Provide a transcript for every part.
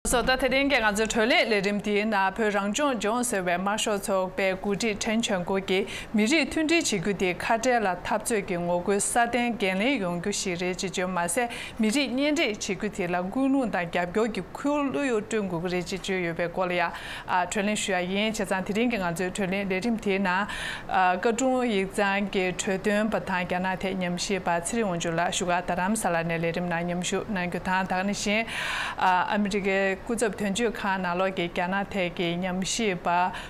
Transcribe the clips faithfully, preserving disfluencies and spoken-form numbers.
སོ་ད་དེ་རིང་གི་ང་ཚོའི་བགྲོ་གླེང་ལས་རིམ་འདིའི་ནང་བོད་རང་སྐྱོང་ལྗོངས་ཟེར་བའི་དམར་ཤོག་ཚོགས་པའི་འགོ་ཁྲིད་ཁྲེན་ཆོན་ཀོ་གིས་མི་རིགས་མཐུན་སྒྲིལ་བྱེད་རྒྱུ་དེ་ཁ་བྲལ་ལ་འཐབ་རྩོད་ཀྱི་ངོ་རྒོལ་སྲ་བརྟན་འགན་ལེན་ཡོང་རྒྱུ་ཞིག་རེད་ཅེས་བརྗོད་མ་ཟད། མི་རིགས་གཉེན་སྒྲིག་བྱེད་རྒྱུ་དེ་ལ་ཀུན་སློང་དང་རྒྱབ་སྐྱོར་གྱི་ཁུར་གླུ་ཡོ་བསྐྲུན་དགོས་ཀྱི་རེད་ཅེས་བརྗོད་ཡོད་པའི་སྐོར་ལ་ཡང་བགྲོ་གླེང་ཞུ་ཡ་ཡིན། བྱས་ཙང་དེ་རིང་གི་ང་ཚོའི་བགྲོ་གླེང་ལས་རིམ་དེའི་ནང་། ཨ། བཀའ་དྲུང་ཡིག་ཚང་གི་གྲོས་སྟོན་པ་དང་རྒྱ་ནག་ཐད་ཉམས་ཞིབ་པ་ཚེ་རིང་དབང་ཕྱུག་ལགས་བཞུགས་སྒར་རྡ་རམ་ས་ལ་ནས་ལས་རིམ་ནང་མཉམ་ཞུགས་གནང་རྒྱུ་དང་། ད་ག་ནང་བཞིན་ཨ་ཨ་མི་རི་ཀའི་སྐུ་ཚབ་དོན་གཅོད་ཁང་ནང་ལོགས་ཀྱི་རྒྱ་ནག་ཐད་ཀྱི་ཉམས་ཞིབ་པ་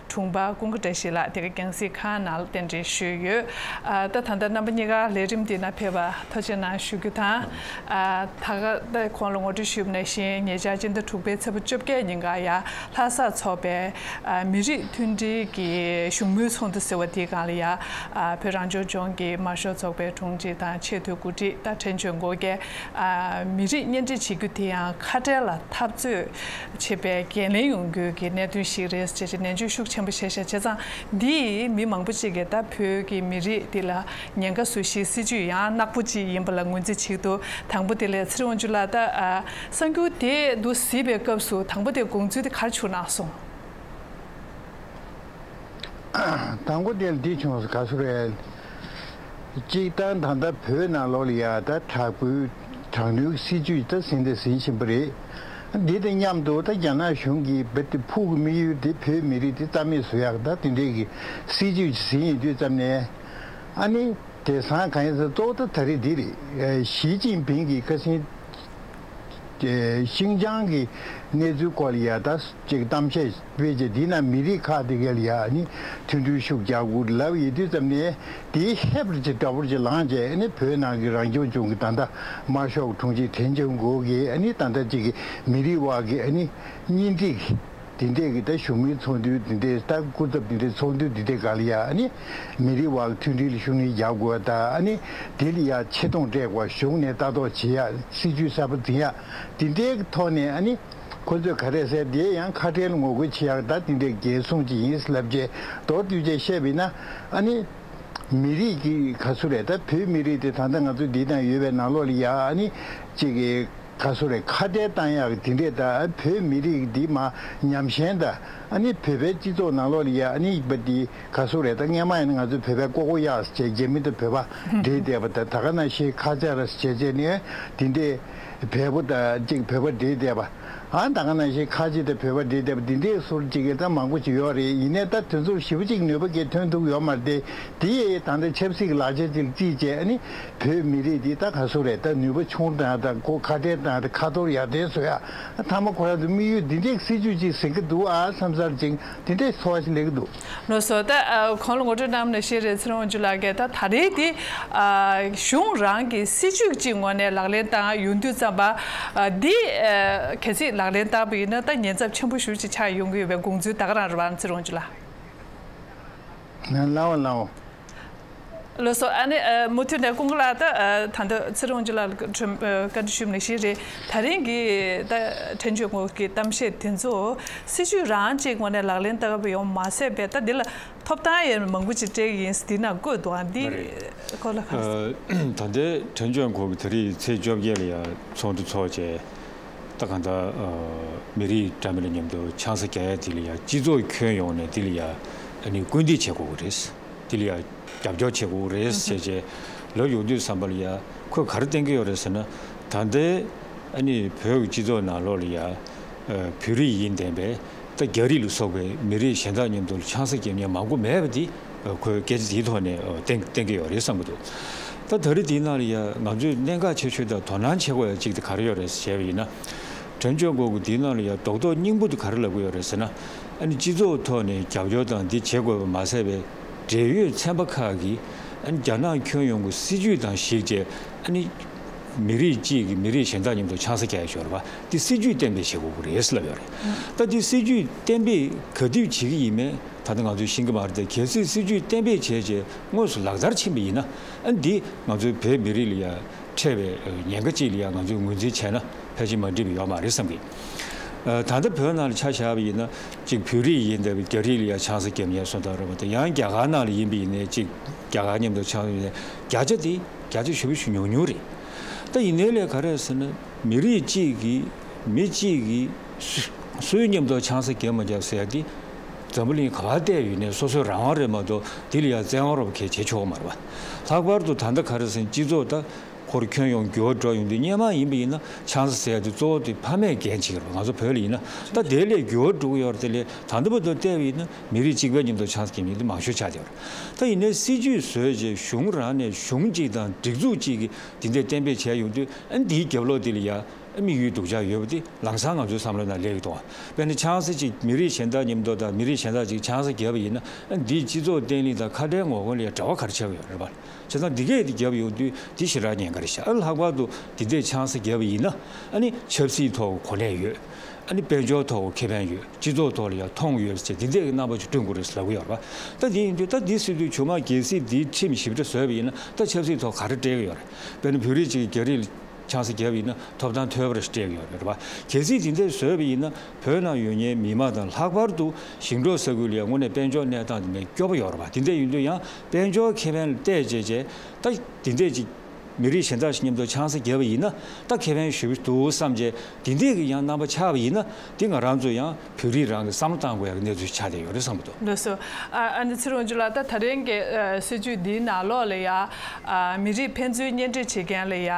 དྲུང་པ་ཀུན་དགའ་བཀྲ་ཤིས་ལགས་དེ་ག་རྒྱང་སྲིང་ཁང་ནང་ལ་གདན་འདྲེན་ཞུས་ཡོད། ཨ་ད་ད་ལྟ་རྣམ་པ་གཉིས་ཀ་ལས་རིམ་འདི་ནང་ཕེབས་པར་ཐུགས་རྗེ་གནང་ཞུ་རྒྱུ་དང་། ཨ་ད་ག་ད་གོང་ལ་ངོ་སྤྲོད་ཞུས་པ་ནང་བཞིན་ཉེ་ཆར་སྤྱི་ཟླ་དྲུག་པའི་ཚེས་པ་བཅོ་བརྒྱད་ཉིན་ཀ་ཡ་ལྷ་སར་འཚོགས་པའི་ཨ་མི་རིགས་མཐུན་སྒྲིལ་གྱི་བཞུགས་མོལ་ཚོགས་འདུ་ཟེར་བ་དེའི་སྒང་ལ་ཡ། ཨ་བོད་རང་སྐྱོང་ལྗོངས་ཀྱི་དམར་ཤོག་ཚོགས་པའི་དྲུང་ཆེ་དང་ཆེས་མཐོའི་འགོ་ཁྲིད་ད་ཁྲེན་ཆོན་ཀོ་གིས་ཨ་མི་རིགས་གཉེན་སྒྲིག་བྱེད་རྒྱུ་དེ་ཡང་ཁ་བྲལ་ལ་འཐབ་རྩོད་བྱེད་པའི་འགན་ལེན་ཡོང་རྒྱུ་གི་གནད་དོན་ཞིག་རེད་ཅེས་ནན་བརྗོད་ཤུགས་ཆེན་པོ་བྱས་ཤག་བྱས་ཙང་འདིས་མི་མང་པོ་ཅིག་གིས་ད་བོད་ཀྱི་མི་རིགས་འདི་ལ་ཉེན་ཁ་བཟོ་གཞིའི་སྲིད་ཇུས་ཡང་ནག་པོ་ཅིག་ཡིན་པ་ལ་ངོས་འཛིན་བྱེད་ཀྱི་འདུག་དང་པོ་དེ་ལ་ཚེ་རིང་དབང་ཕྱུག་ལགས། ད་ཨ་གསར་འགྱུར་དེ་འདུག་གཟིགས་པའི་སྐབས་སུ་དང་པོ་དེ་དགོངས་ཚུལ་དེ་ག་རེ་བྱུང་གནང་སོང་། དང་པོ་དེ་ལ་འདི་བྱུང་སོང་། ག་ཚོད་རེད། གཅིག་ད་ད་ལྟ་བོད་ནང་ལོགས་ལ་ཡ་ད་དྲག་པོའི་དྲག་གནོན་སྲིད་ཇུས་ད་ཟིན་དང་ཟིན་བཞིན་པ་རེད། འདི་དང་མཉམ་དུ་ད་རྒྱ་ནག་གཞུང་གིས་རྦད་དེ་ཕུགས་ཀྱི་དམིགས་ཡུལ་དེ་བོད་མི་རིགས་དེ་རྩ་མེད་བཟོ་ཡག་ད་དེ་འདྲས་ཀྱི་སྲིད་ཇུས་ཅིག་ཟིན་ཡོད་དུས་ཙམ་ནས། ཨ་ནི་དེང་སང་གང་ཡིན་ཟེར་གཙོ་བོ་ད་ད་རེས་འདི་རེད། ཞི་ཅིན་ཕིང་གིས་ཁ་སང་ཤིན་ཅང་གི་གནས་ཚུལ་སྐོར་ལ་ཡ་ད་ཅིག་གཏམ་བཤད་སྤེལ་རྗེས་འདི་ན་མི་རིགས་ཁག་དེ་ག་ལ་ཡ་ནི་མཐུན་སྒྲིལ་ཤུགས་རྒྱག་དགོས་ལབ་ཡོད་དུས་ཙམ་ནས་དེའི་ཧེབ་ཅིག་འདྲ་པོ་ཅིག་ལངས་རྗེས་ནི་བོད་ནང་གི་རང་སྐྱོང་ལྗོངས་ཀྱི་ད་ལྟ་དམར་ཤོག་དྲུང་ཆེ་ཁྲེན་ཆོན་ཀོ་གིས་ནི་ད་ལྟ་ཅིག་གི་མི་རིགས་དབར་གྱི་ནི་གཉེན་སྒྲིག་དེ་འདྲས་ཀྱི་ད་བཞུགས་མོལ་ཚོགས་འདུ་དེ་འདྲས་ད་སྐུ་ཚབ་དེ་འདྲས་ཚོགས་འདུ་དེ་འདྲས་སྒང་ལ་ཡ་ནི་མི་རིགས་དབར་མཐུན་སྒྲིལ་ལ་ཤུགས་སྣོན་རྒྱག་དགོས་ད་ནི་དེ་ལ་ཡ་ཆེ་མཐོང་སྤྲད་དགོས་གཞུང་ནས་ལྟ་རྟོག་བྱེད་ཡ་སྲིད་ཇུས་གསར་པ་འཛིན་ཡ་དེ་འདྲའི་ཐོག་ནས་ཨ་ནི་ཁོ་ཚོས་ག་རེ་ཟེར་དེ་ཡང་ཁ་བྲལ་ངོ་རྒོལ་བྱེད་ཡག་ད་དེ་འདྲའི་རྒྱལ་སྲུང་ཅིག་ཡིན་ལབ་རྗེས་མདོར་བསྡུས་བྱས་བཤད་པ་ཡིན་ན་ཨ་ནི་མི་རིགས་ཀྱི་ག་ཚོད་རེད། ད་བོད་མི་རིགས་དེ་ད་ལྟ་ང་ཚོ་འདི་དང་ཡོད་པའི་ནང་ལོགས་ལ་ཡ་ཨ་ནི་ཅིག་གི་ག་ཚོད་རེད། ཁ་བྲལ་བཏང་ཡག་དེ་འདྲས་ད་བོད་མི་རིགས་འདི་མ་ཉམས་ཞན་ད་ཨ་ནི་བོད་པའི་སྤྱི་ཚོགས་ནང་ལོགས་ལ་ཡ་ཨ་ནི་པ་འདི་ག་ཚོད་རེད། ད་སྔན་མ་ཡིན་ན་ང་ཚོ་བོད་པའི་ཀོ་ཀོ་གཡག་ཟེར་རྒྱ་མི་དང་བོད་པ་འདྲེས་བསྡད་པ་ད་ད་ག་ནང་བཞིན་ཁ་ཆེ་ར་ཟེར་བྱས་ནས་དེ་འདྲས་བལ་པོ་ད་ཅིག་བོད་པ་འདྲེས་བསྡད་པ། ཨ་ད་ག་ནང་བཞིན་ཁ་ཆེ་དང་བོད་པ་འདྲེས་བསྡད་པ་འདི་འདྲའི་ཟུར་གཅིག་གི་ད་མང་པོ་ཅིག་ཡོད་རེད། ཡིན་ནའི་ད་དེ་ཚོར་ཞེ་པོ་ཅིག་ནུས་པ་གས་ཐོན་ཐུབ་ཡོད་མ་རེད་དེ། དེ་ཡི་ད་ལྟ་ཆབ་སྲིད་ཀྱི་ལག་ཆ་ཅིག་བརྩིས་བྱས་ཨ་ནི་བོད་མི་རིགས་འདི་ད་ག་ཚོད་རེད། ད་ནུས་པ་ཆུང་དང་ད་གོ་ཁ་བྲལ་དང་ད་ཁ་ཐོར་ཡར་ཐོན་བཟོ་ཡ་ཨ་ཐ་མ་ཁོ་རང་ཚོ་དམིགས་ཡུལ་འདི་འདྲའི་སྲིད་ཇུས་ཅིག་ཟིན་གི་འདུག་ཨ་བསམ་ཚར་ཅིག་དེ་འདྲའི་ཚོར་བ་ཞིག་སླེབས་ཀྱི་འདུག་ལགས་སོ། ད་ཨ་གོང་ལ་ངོ་སྤྲོད་གནང་བ་ནང་བཞིན་རེད། ཚེ་རིང་དབང་ཕྱུག་ལགས་ཀྱིས་ད་ད་རེས་འདི་ཨ་གཞུང་རང་གི་སྲིད་ཇུས་ཀྱི་ངོས་ནས་ལག་ལེན་བཏང་ཡོང་དུས་ཙམ་པ་ཨ་འདི་ཨ་གལ་སྲིད་ལག་ལེན་བཏང་བ་ཡིན་ན་ད་ཉེན་ཚབས་ཆེན་པོ་ཞེ་པོ་ཅིག་ཆགས་ཡོང་གི་ཡོད་པའི་དགོངས་ཚུལ་ད་ག་རང་རེད་པ། ཚེ་རིང་དབང་ཕྱུག་ལགས། ལགས་འོང་ལགས་འོང་། ལགས་སོ། ཨ་ནི་ཨ་མུ་མཐུད་ནས་ཀུན་དགའ་ལགས། ད་ཨ་ད་ལྟ་ཚེ་རིང་དབང་ཕྱུག་ལགས་ལ་ཨ་བཀའ་འདྲི་ཞུས་པ་ནང་བཞིན་རེད། ད་རིང་གི་ད་ཁྲེན་ཆོན་ཀོ་གི་གཏམ་བཤད་དེ་ཚོ་སྲིད་ཇུས་རང་གཅིག་ངོས་ནས་ལག་ལེན་བསྟར་བ་ཡོང་མ་ཟད་པའི་ད་འདི་ལ་ཐོབ་ཐང་ཡང་མང་པོ་ཅིག་སྤྲད་ཀྱི་ཡིན་འདི་ན་བཀོད་འདུག་ཨ་འདི་མ་རེད། སྐོར་ལ་ག་རེ་ཟེར། ཨ་ད་ལྟའི་ཁྲེན་ཆོན་ཀོ་གི་ད་རེས་ཚེས་བཅོ་བརྒྱད་ལ་ཡང་ཚོགས་འདུ་ཚོགས་བྱས། ད་གང་ལྟར་ཨ་མི་རིགས་འདྲ་མིན་ལ་མཉམ་དུ་ཆང་ས་རྒྱག་ཡ་དེ་ལ་ཡ་སྤྱི་ཚོགས་ཁྱོན་ཡོངས་ནས་དེ་ལ་ཡ་ཨ་ནི་སྐུལ་འདེད་བྱེད་དགོས་ཀྱི་རེད། དེ་ལ་ཡ་རྒྱབ་སྐྱོར་བྱེད་དགོས་ཀྱི་རེད་ཟེར་བྱས་ལབ་ཡོང་དུས་ཙམ་པ་ལ་ཡ་ཁོས་ག་རེ་བསྟན་གྱི་ཡོད་རེད་ཟེར་ན། ད་ལྟའི་ཨ་ནི་བོད་ཀྱི་སྤྱི་ཚོགས་ནང་ལོགས་ལ་ཡ་ཨ་བོད་རིགས་ཡིན་བསྡད་པའི་ད་རྒྱ་རིགས་ལ་སོགས་པའི་མི་རིགས་གཞན་དག་མཉམ་དུ་ཆང་ས་རྒྱག་མཁན་མང་པོ་མེད་པ་འདི་ཁོས་སྐད་ཆ་དེའི་ཐོག་ནས་བསྟན་བསྟན་གྱི་ཡོད་རེད་བསམ་གྱི་འདུག་ད་ད་རེས་དེའི་ནང་ལ་ཡ་ང་ཚོས་གནད་འགག་ཆེ་ཤོས་དང་དོ་སྣང་བྱེད་དགོས་ཡ་གཅིག་དེ་ག་རེ་ཡོད་རེད་ཟེར་བ་ཡིན་ན། ཁྲེན་ཆོན་ཀོ་གིས་དེའི་ནང་ལ་ཡ་རྡོག་རྡོག་སྙིང་པོ་དེ་ག་རེ་ལབ་ཀྱི་ཡོད་རེད་ཟེར་ན། ཨ་ནི་སྤྱི་ཚོགས་ཐོག་ནས་རྒྱབ་སྐྱོར་དང་འདི་བྱེད་དགོས་པ་མ་ཟད་པའི་འབྲེལ་ཡོད་ཚན་པ་ཁག་གིས་ཨ་ནི་རྒྱ་ནག་ཁྱོན་ཡོངས་ཀྱི་སྲིད་ཇུས་དང་གཞིགས་བྱས་ཨ་ནི་མི་རིགས་གཅིག་གིས་མི་རིགས་གཞན་དག་མཉམ་དུ་ཆང་ས་རྒྱག་ཡ་ཤོར་བ་འདི་སྲིད་ཇུས་གཏན་འབེབས་བྱེད་དགོས་ཀྱི་རེད་ཟེར་ལབ་ཡོད་རེད། ད་འདི་སྲིད་ཇུས་གཏན་འབེབས་ག་དུས་བྱེད་ཀྱི་ཡིན་མིན་ད་ལྟ་ང་ཚོས་ཤེས་ཀྱི་མ་རེད་དེ། གལ་སྲིད་སྲིད་ཇུས་གཏན་འབེབས་བྱས་རྗེས་དངོས་སུ་ལག་བསྟར་ཕྱིན་པ་ཡིན་ན་ཨ་འདི་ང་ཚོའི་བོད་མི་རིགས་ལ་ཡ་འཕྲད་པའི་ཉེན་ཁ་ཅིག་ལ་ཡ་ང་ཚོས་ངོས་འཛིན་བྱས་ན་ཕལ་ཆེར་མ་འགྲིག་པ་ཡོད་མ་རེད་བསམ་གི། ད་ལྟ་བོད་ནང་ལ་ཆ་བཞག་པ་ཡིན་ན་གཅིག་བོད་རིགས་ཡིན་བསྡད་པའི་རྒྱ་རིགས་ལ་ཡ་ཆང་ས་བརྒྱབ་མཁན་སོང་ད་རེད་པ། དེ་ཡང་རྒྱ་གར་ནང་ལ་ཡིན་པ་ཡིན་ནའི་གཅིག་རྒྱ་གར་མཉམ་དུ་ཆང་ས་ཡིན་ནའི་བརྒྱ་ཆ་དེ་བརྒྱ་ཆ་ཞེ་པོ་ཞིག་ཉུང་ཉུང་རེད། ད་ཡིན་ནའི་ལས་ག་རེ་ཟེར་ན་མི་རིགས་གཅིག་གིས་མི་གཅིག་གིས་ སུ་སུའི་མཉམ་དུ་ཆང་ས་བརྒྱབ་མ་བརྒྱབ་ཟེར་ཡ་དེ། འཛམ་བུ་གླིང་ག་པར་བལྟས་ཡོད་ནའི་སོ་སོའི་རང་དབང་རེད་མ་གཏོགས་དེ་ལ་ཡ་བཙན་དབང་རོབ་ཁས་བྱེད་ཆོག་གི་མ་རེད་པ། ལྷག་པར་དུ་ད་ལྟ་ག་རེ་ཟེར་ན་སྤྱི་ཚོགས་ད་ཁོར་ཁྱོན་ཡོངས་འགྱུར་བ་འགྲོ་ཡོང་དུས་སྔོན་མ་ཡིན་པ་ཡིན་ན་ཆང་ས་ཟེར་ཡ་དེ་གཙོ་བོ་དེ་ཕ་མས་འགན་བྱེད་ཀྱི་རེད་པ། ང་ཚོ་བོད་ལ་ཡིན་ན་ད་དེ་ལས་འགྱུར་བ་འགྲོ་གི་ཡོད་རེད། དེ་ལས་ད་ལྟ་བར་དུ་བལྟས་པ་ཡིན་ན་མི་རིགས་གཅིག་པའི་མཉམ་དུ་ཆང་ས་བརྒྱབ་མཁན་དེ་མང་ཤོས་ཆགས་བསྡད་ཡོད་རེད། ད་ཡིན་ནའི་སྲིད་ཇུས་བཟོས་རྗེས་གཞུང་རང་ནས་གཞུང་གཅིག་དང་སྒྲིག་འཛུགས་གཅིག་གིས་དེ་འདྲའི་གཏན་འབེབས་བྱས་ཡོང་དུས་ཨ་ནི་དེའི་རྒྱབ་ལོགས་དེ་ལ་ཡ། དམིགས་ཡུལ་སྡུག་ཅག་ཡོད་པ་དེ་ལམ་སང་ང་ཚོའི་བསམ་བློའི་ནང་སླེབས་ཀྱི་འདུག་དཔེར་ན་ཆང་ས་གཅིག་མི་རིགས་གཞན་དག་མཉམ་དུ་དང་མི་རིགས་གཞན་དག་ཅིག་ཆང་ས་བརྒྱབ་པ་ཡིན་ན་འདིས་སྤྱི་ཚོགས་བརྟན་ལྷིང་དང་ཁ་བྲལ་ངོ་རྒོལ་ལ་ཡང་འབྲེལ་བ་ག་རེ་ཆགས་ཀྱི་ཡོད་རེད་པ། བྱས་ཙང་འདི་གས་དེ་བརྒྱབ་ཡོང་དུས་དེ་ཞེ་དྲག་ཉེན་ཁ་རེད་ཤག་ཨ་ལྷག་པར་དུ་འདི་འདྲས་ཆང་ས་བརྒྱབ་པ་ཡིན་ན་ཨ་ནི་ཆབ་སྲིད་ཐོག་གོ་གནས་ཡོད། ཨ་ནི་དཔལ་འབྱོར་ཐོག་ཁེ་ཕན་ཡོད། སྤྱི་ཚོགས་ཐོག་ལ་ཡང་མཐོང་ཡོད་ཅེས་འདི་འདྲས་ཀྱི་རྣམ་པ་ཅིག་བསྐྲུན་དགོས་རེད་ལབ་ཀྱི་ཡོད་རེད་པ། ད་འདི་ཡིན་དུས་ད་འདི་སྲིད་དུས་ཆུང་མ་གལ་སྲིད་འདིའི་ཁྲིམས་ཞིབ་ཕྲ་བཟོས་པ་ཡིན་ན་ད་ཆབ་སྲིད་ཐོག་ག་རེ་སྤྲད་ཀྱི་ཡོད་རེད། དཔེར་ན་བོད་རིགས་ཅིག་གིས་རྒྱ་རིགས་ལ་ཆང་ས་བརྒྱབ་ཡིན་ན་ཐོབ་ཐང་ཐོབ་པ་རེ་སྤྲད་ཀྱི་ཡོད་རེད་པ། གལ་སྲིད་དེ་འདྲ་བཟོས་པ་ཡིན་ན་བོད་ནང་ཡོད་མཁན་མི་མང་དང་ལྷག་པར་དུ་ཞིང་འབྲོག་ས་ཁུལ་ལ་ཡང་དངོས་གནས་དཔལ་འབྱོར་གནས་སྟངས་དེ་ནས་སྐྱོ་པོ་ཡོད་རེད་པ། དེ་འདྲ་ཡིན་དུས་ཡང་དཔལ་འབྱོར་ཁེ་ཕན་ལ་བལྟས་བྱས་བྱས་ད་དེ་འདྲས་ཅིག་མི་རིགས་གཞན་དག་ཞིག་མཉམ་དུ་ཆང་ས་བརྒྱབ་པ་ཡིན་ན་ད་ཁེ་ཕན་ཞེ་པོ་འདུག་བསམ་བྱས་དེ་འདྲས་ཀྱི་ཡང་རྣམ་པ་ཆགས་པ་ཡིན་ན་དེ་ང་རང་ཚོ་ཡང་བོད་རིགས་རང་གི་བསམ་བློ་བཏང་དགོས་ཡག་གི་གནས་ཚུལ་ཆགས་བསྡད་ཡོད་རེད་བསམ་གྱི་འདུག་ལགས་སོ། ཨ་ཨ་ནི་ཚེ་རིང་ཇོ་ལགས། ད་ད་རིང་གི་ཨ་སྲིད་ཇུས་འདིའི་ནང་ལོགས་ལ་ཡ་ཨ་མི་རིགས་ཕན་ཚུན་གཉེན་སྒྲིག་བྱེད་མཁན་ལ་ཡ་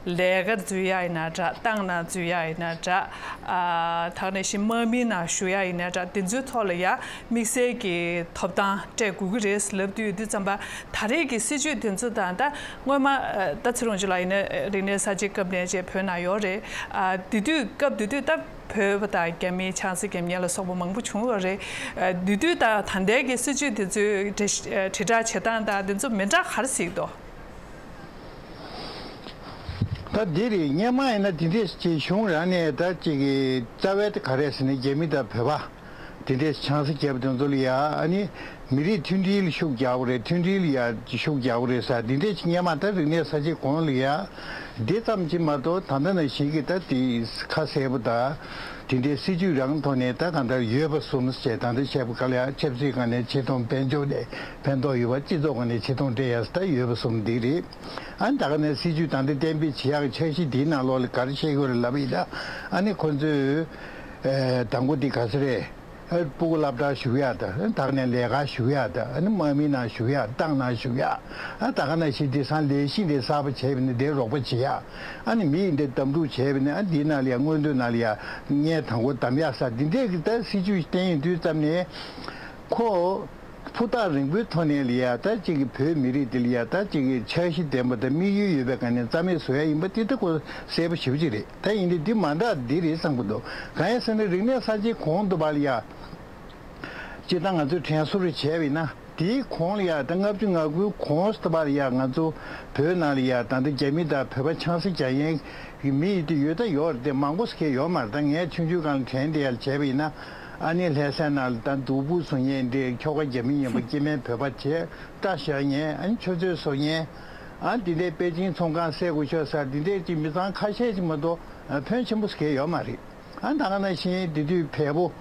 ལས་ཀ་འཛུལ་ཡ་ཡིན་ན་འདྲ། ཏང་ནང་འཛུལ་ཡ་ཡིན་ན་འདྲ། ཨ་ད་ག་ནང་བཞིན་དམག་མིའི་ནང་ཞུགས་ཡ་ཡིན་ན་འདྲ། དེ་ཚོའི་ཐོག་ལ་ཡ་དམིགས་བསལ་གྱི་ཐོབ་ཐང་སྤྲད་དགོས་ཀྱི་རེད་ལབ་དུས་དུས་ཙམ་པ་ད་རེས་ཀྱི་སྲིད་ཇུས་དེ་ཚོ་དང་ད་སྔོན་མ་ཨ་ད་ཚེ་རིང་ཇོ་ལགས་ཡིན་ན་རིག་གནས་གསར་བརྗེའི་སྐབས་ནས་བྱས་བོད་ནང་ཡོད་རེད། ཨ་དེ་དུས་སྐབས་དེ་དུས་ད། བོད་པ་དང་རྒྱ་མིའི་ཆང་ས་བརྒྱབ་མཁན་ལ་སོགས་པ་མང་པོ་བྱུང་ཡོད་རེད། ཨ་དེ་དུས་དང་ད་ལྟའི་གི་སྲིད་ཇུས་དེ་ཚོའི་དྲིལ་དྲིལ་བསྒྲགས་བྱེད་སྟངས་དང་དེ་ཚོ་མི་འདྲ་ག་རེ་ཞིག་འདུག་ད་འདི་རེད། སྔོན་མ་ཡིན་ན་དེ་འདྲས་ཅིག་གཞུང་རང་ནས་ད་ཅིག་གི་རྩ་བའི་ད་ག་རེ་ཟེར་ན་རྒྱ་མི་དང་བོད་པ་དེ་འདྲས་ཆང་ས་བརྒྱབ་དེ་ཚོ་ལ་ཡ་ཨ་ནི། མི་རིགས་མཐུན་སྒྲིལ་ལ་ཤུགས་རྒྱག་དགོས་རེད། མཐུན་སྒྲིལ་ལ་ཡ་ཤུགས་རྒྱག་དགོས་རེད་ཟེར་འདི་འདྲས་ཅིག་སྔོན་མ་ད་རིག་གནས་གསར་བརྗེའི་གོང་ལ་ཡ་འདི་ཙམ་ཅིག་མ་གཏོགས་ད་ལྟ་ནང་བཞིན་གྱི་ད་དེ་ཁ་གསལ་པོ་དང་དེ་འདྲའི་སྲིད་ཇུས་རང་ཐོག་ནས་ད་གང་ལྟར་ཡོད་པ་གསུམ་ཞེས་ད་ལྟ་བཤད་པ་ག་ལ་ཡ་ཆབ་སྲིད་སྒང་ནས་ཆེ་མཐོང་དཔལ་འབྱོར་ལ་ཕན་ཐོགས་ཡོད་པ་སྤྱི་ཚོགས་སྒང་ནས་ཆེ་མཐོང་སྤྲད་ཡ་ད་ཡོད་པ་གསུམ་འདི་རེད། ཨ་ནི་ད་ག་ནས་སྲིད་ཇུས་ད་ལྟ་གཏན་འབེབས་བྱེད་ཡག་གི་འཆར་གཞི་འདིའི་ནང་ལོགས་ལ་ག་རེ་བཤད་ཀྱི་ཡོད་རེད་ལབ་པ་ཡིན་ད་ཨ་ནི་ཁོ་ཚོས་དང་པོ་འདི་ག་ཚོད་རེད། ཨ་སྤུ་གུ་སློབ་གྲྭར་ཞུགས་ཡག་དང་ད་ག་ནས་ལས་ཀར་ཞུགས་ཡག་དང་ཨ་ནི་དམག་མིའི་ནང་ཞུགས་ཡག་ཏང་ནང་ཞུགས་ཡག་ཨ་ད་ག་ནང་བཞིན་དེང་སང་ལས་གཞི་འདི་གསར་པ་བྱས་པ་ནི་དེ་རོགས་པ་བྱེད་ཡག་ཨ་ནི་མི་ཡིན་དེ་དམ་ཕྲུག་བྱས་པ་ནི་ཨ་འདིའི་ནང་ལ་ཡ་སྔོན་ཐོན་ནང་ལ་ཡ་བརྙན་དང་པོ་བདམས་ཡག་ས་འདི་འདྲས་ཀྱི་ད་སྲིད་ཇུས་བསྟན་ཡོང་དུས་ཙམ་ནས་ཁོ་ཕུ་ཐག་རིང་པོའི་ཐོག་ནས་ལ་ཡ་ད་ཅིག་གི་བོད་མི་རིགས་འདི་ལ་ཡ་ད་ཅིག་གི་འཆར་གཞི་ལྡན་པ་དང་དམིགས་ཡུལ་ཡོད་པའི་སྒང་ནས་རྩ་མེད་བཟོ་ཡག་ཡིན་པ་འདི་ད་ཁོ་གསལ་པོ་ཞེ་པོ་ཅིག་རེད། ད་ཡིན་དུས་འདི་མ་འདྲ་འདི་རེད་བསམ་གྱི་འདུག་གང་ཡིན་ཟེར་ན་རིག་གནས་གསར་བརྗེའི་གོང་དུ་བར་ལ་ཡ། སྤྱིར་བཏང་ང་ཚོས་དྲན་གསོ་རེ་བྱས་པ་ཡིན་ན་དེའི་གོང་ལ་ཡ་ད་ལྔ་བཅུ་ང་དགུའི་གོང་དུ་བར་ལ་ཡ་ང་ཚོ་བོད་ནང་ལ་ཡ་ད་ལྟ་རྒྱ་མི་དང་བོད་པ་ཆང་ས་རྒྱག་མཁན་གྱི་མི་ཡི་དེ་ཡོད་ད་ཡོད་རེད་དེ་མང་པོ་ཟེར་མཁན་ཡོད་མ་རེད། ད་ངས་ཆུང་ཆུང་སྒང་ལ་དྲན་བསྡད་ཡ་བྱས་པ་ཡིན་ན་ཨ་ནི་ལྷ་སའི་ནང་ལ་ད་སྡུག་པོ་བཟོ་མཁན་འདྲའི་ཁྱོ་ག་རྒྱ་མི་ཡིན་པ་སྐྱེ་དམན་བོད་པ་བྱས་སྐྲ་བཞར་མཁན་ཨ་ནི་ཆུ་ཚོད་བཟོ་མཁན་ཨ་ནི་དེ་འདྲའི་པེ་ཅིང་ཚོང་ཁང་བསད་དགོས་ཤོག་ཟེར་དེ་འདྲའི་ཅིག་མི་ཚང་ཁ་ཤས་ཅིག་མ་གཏོགས་ཕོན་ཆེན་པོ་ཟེར་མཁན་ཡོད་མ་རེད། ཨ་ད་ག་ནང་བཞིན་དེ་དུས་བལ་པོ་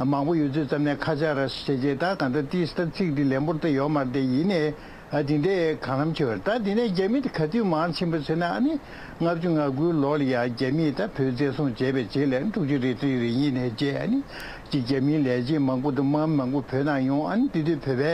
མང་པོ་ཡོད་ཚུལ་ཙམ་ནས་ཁ་ཆག་ར་ཞེས་བྱས་ད་ག་འདྲ་ཏིས་ད་ཚིག་འདི་ལན་པོར་ད་ཡོད་མ་རེད་དེ་ཡིན་ནའི་ཨ་དེ་འདྲའི་གང་ལམ་ཆེ་བར་ད་དེ་ནས་རྒྱ་མི་དེ་ག་དུས་མར་ཕྱིན་པ་ཟེར་ན་ཨ་ནི་ལྔ་བཅུ་ང་དགུའི་ལོ་ལ་ཡ་རྒྱ་མིས་ད་བོད་བཙན་བཟུང་བྱས་པའི་རྗེས་ལ་དྲུག་ཅུ་རེ་བདུན་རེ་གཉིས་ནས་བྱས་ཨ་ནི་ཅིག་རྒྱ་མིའི་ལས་བྱེད་མང་པོ་དང་དམག་མི་མང་པོ་བོད་ནང་ཡོང་ཨ་ནི་དེ་དུས་བོད་པའི།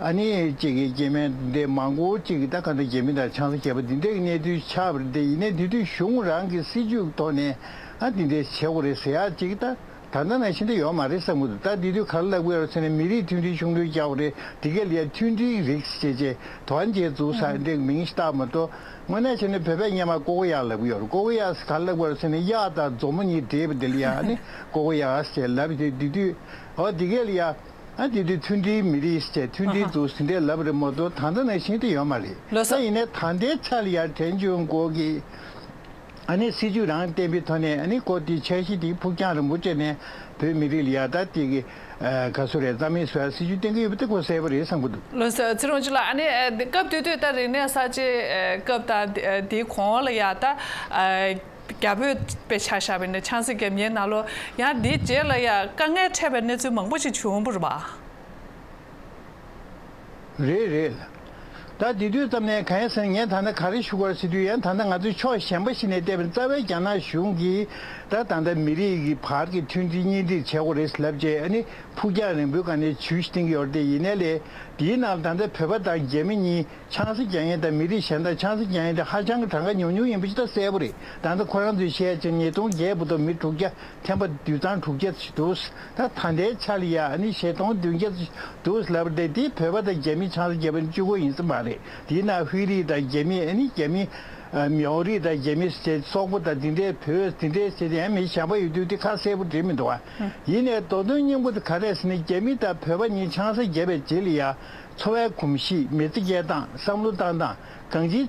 ཨ་ནི་གཅིག་གི་སྐྱེ་དམན་འདི་མང་པོ་གཅིག་གི་ད་ག་འདྲ་རྒྱ་མི་དང་ཆང་ས་བརྒྱབ་པ་འདི་འདྲའི་གནས་ཚུལ་ཆགས་པ་རེད་དེ་ཡིན་ནའི་དེ་དུས་གཞུང་རང་གི་སྲིད་ཇུས་ཐོག་ནས་ཨ་འདི་འདྲའི་བྱེད་དགོས་རེད་ཟེར་ཡག་གཅིག་ད་ད་ལྟ་ནང་བཞིན་དུ་ཡོད་མ་རེད་བསམ་གྱི་འདུག་ད་འདི་དུས་ག་རེ་ལབ་ཀྱི་ཡོད་རེད་ཟེར་ན་མི་རིགས་མཐུན་སྒྲིལ་ཤུགས་སྣོན་རྒྱག་དགོས་རེད། དེ་ག་ལ་ཡ་མཐུན་སྒྲིལ་རིགས་ཟེར་བྱས་དོན་རྒྱལ་འཛུགས་ས་འདྲའི་མིང་ཞིག་བཏགས་མ་གཏོགས་དངོས་གནས་བྱས་ན་བོད་པས་སྔོན་མ་ཀོ་ཀོ་ཡག་ལབ་ཀྱི་ཡོད་རེད། ཀོ་ཀོ་ཡག་ག་རེ་ལབ་ཀྱི་ཡོད་རེད་ཟེར་ན་གཡག་དང་མཛོ་མོ་གཉིས་འདྲེས་པ་དེ་ལ་ཡ་ཨ་ནི་ཀོ་ཀོ་ཡག་ཟེར་ལབ་དེ་འདི་དུས་ཨོ་དེ་ག་ལ་ཡ། ཨ་དེ་དུས་མཐུན་སྒྲིལ་མི་རིགས་ཟེར་མཐུན་སྒྲིལ་འཛུགས་ཟིན་དེ་ལབ་རེད་མ་གཏོགས་ད་ལྟ་ནང་བཞིན་དུ་ཡོད་མ་རེད། ལོ་ས། ད་ཡིན་ནའི་ད་ལྟའི་ཆ་ལ་ཡར་དྲན་བྱུང་སྐོར་གྱི་ཨ་ནི་སྲིད་ཇུས་རང་གཏན་འབེབས་ཐོག་ནས་ཨ་ནི་སྐོར་དེའི་འཆར་གཞི་དེ་ཕུགས་རྒྱང་རིང་པོ་བྱས་ནས་བོད་མི་རིགས་ལ་ཡར་ད་དེ་གི་ག་སུ་རེད་རྩ་མེད་བཟོ་ཡ་སྲིད་ཇུས་གཏན་གྱི་ཡོད་པ་དེ་ཁོ་གསལ་པོ་རེད་བསམ་གྱི་འདུག་ལོ་ས་ཚེ་རིང་ཇོ་ལགས་ཨ་ནི་སྐབས་དེ་དུས་ད་རིག་གནས་གསར་བརྗེ་སྐབས་དང་དེའི་གོང་ལ་ཡར་ད། རྒྱ་བོད་དཔེ་ཆ་བཞག་པ་ཡིན་ན་ཆང་ས་བརྒྱབ་མཁན་ནང་ལོགས་ཡང་འདིའི་རྗེས་ལ་ཡང་དཀའ་ངལ་འཕྲད་པའི་གནས་ཚུལ་མང་པོ་ཞིག་བྱུང་བ་རེད་པ། རེད་རེད། ད་དེ་དུས་ཙམ་ནས་གང་ཡིན་ཟེར་ན། ངས་ད་ལྟ་ག་རེ་ཞུ་དགོས་རེད་ཟེར་དུས། ཡང་ད་ལྟ་ང་ཚོས་ཕྱོགས་གཞན་པ་ཞིག་ནས་བལྟས་པ་ཡིན་ན། རྩ་བའི་རྒྱ་ནག་གཞུང་གིས་ད་ད་ལྟ་མི་རིགས་ཀྱི་བར་གྱི་མཐུན་སྒྲིལ་གཉིས་སྒྲིལ་བྱེད་དགོས་རེད་ལབ་བྱས། ཨ་ནི་ཕུགས་རྒྱང་རིང་པོའི་སྒང་ནས་ཇུས་གཏིང་ཡོད་རེད་དེ། ཡིན་ནའི་ལས་དེའི་ནང་ད་ལྟ་བོད་པ་དང་རྒྱ་མི་གཉིས་ཆང་ས་རྒྱག་མཁན་དང་མི་རིགས་གཞན་དང་ཆང་ས་རྒྱག་མཁན་དེ་ཧ་ཅང་གི་གྲངས་ཀ་ཉུང་ཉུང་ཡིན་པ་ཞིག་ད་གསལ་པོ་རེད། ད་ལྟ་ཁོ་རང་ཚོས་བཤད་ཅིང་ཉིས་སྟོང་བརྒྱད་བར་དུ་མི་དྲུག་བརྒྱ། ཐེམ་པ་དུད་ཚང་དྲུག་བརྒྱ་ཙམ་འདུག། ད་ད་ལྟའི་ཆ་ལ་ཡ་ཨ་ནི་བཞི་སྟོང་བདུན་བརྒྱ་ཙམ་འདུག་ལབ་པ་དེ། དེ་བོད་པ་དང་རྒྱ་མི་ཆང་ས་རྒྱག་པ་གཅིག་པོ་ཡིན་ས་མ་རེད། དེའི་ནང་ཧུའེ་རིགས་དང་རྒྱ་མི། ཨ་ནི་རྒྱ་མི་ཨ་མྱོང་རིགས་དང་རྒྱ་མི་ཟེར། སོག་པོ་དང་དེ་འདྲའི་བོད་དེ་འདྲའི་ཟེར་དེ་ཡང་མི་གཞན་པ་ཡོད་དུས། དེ་ཁ་གསལ་པོ་བྲིས་མི་འདུག་ཨ། ཡིན་ནའི་མདོ་དོན་སྙིང་པོ་དེ་ག་རེ་རེད་ཟེར་ན། རྒྱ་མི་དང་བོད་པ་གཉིས་ཆང་ས་བརྒྱབ་པའི་རྗེས་ལ་ཡ། འཚོ་བའི་གོམས་གཤིས། མི་ཚེ་སྐྱེལ་སྟངས། བསམ་བློ་བཏང་སྟངས། གང་ཅིའི་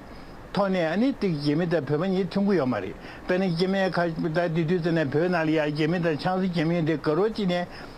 ཐོག་ནས་ཨ་ནི་དེ་རྒྱ་མི་དང་བོད་པ་གཉིས་མཐུན་གྱི་ཡོད་མ་རེད། དཔེར་ན་སྐྱེ་དམན་ཁ་ད་དེ་དུས་ཚོད་ནས་བོད་ནང་ལ་ཡ་རྒྱ་མི་དང་ཆང་ས་རྒྱག་མཁན་དེ་དགའ་རོགས་བྱས་ནས།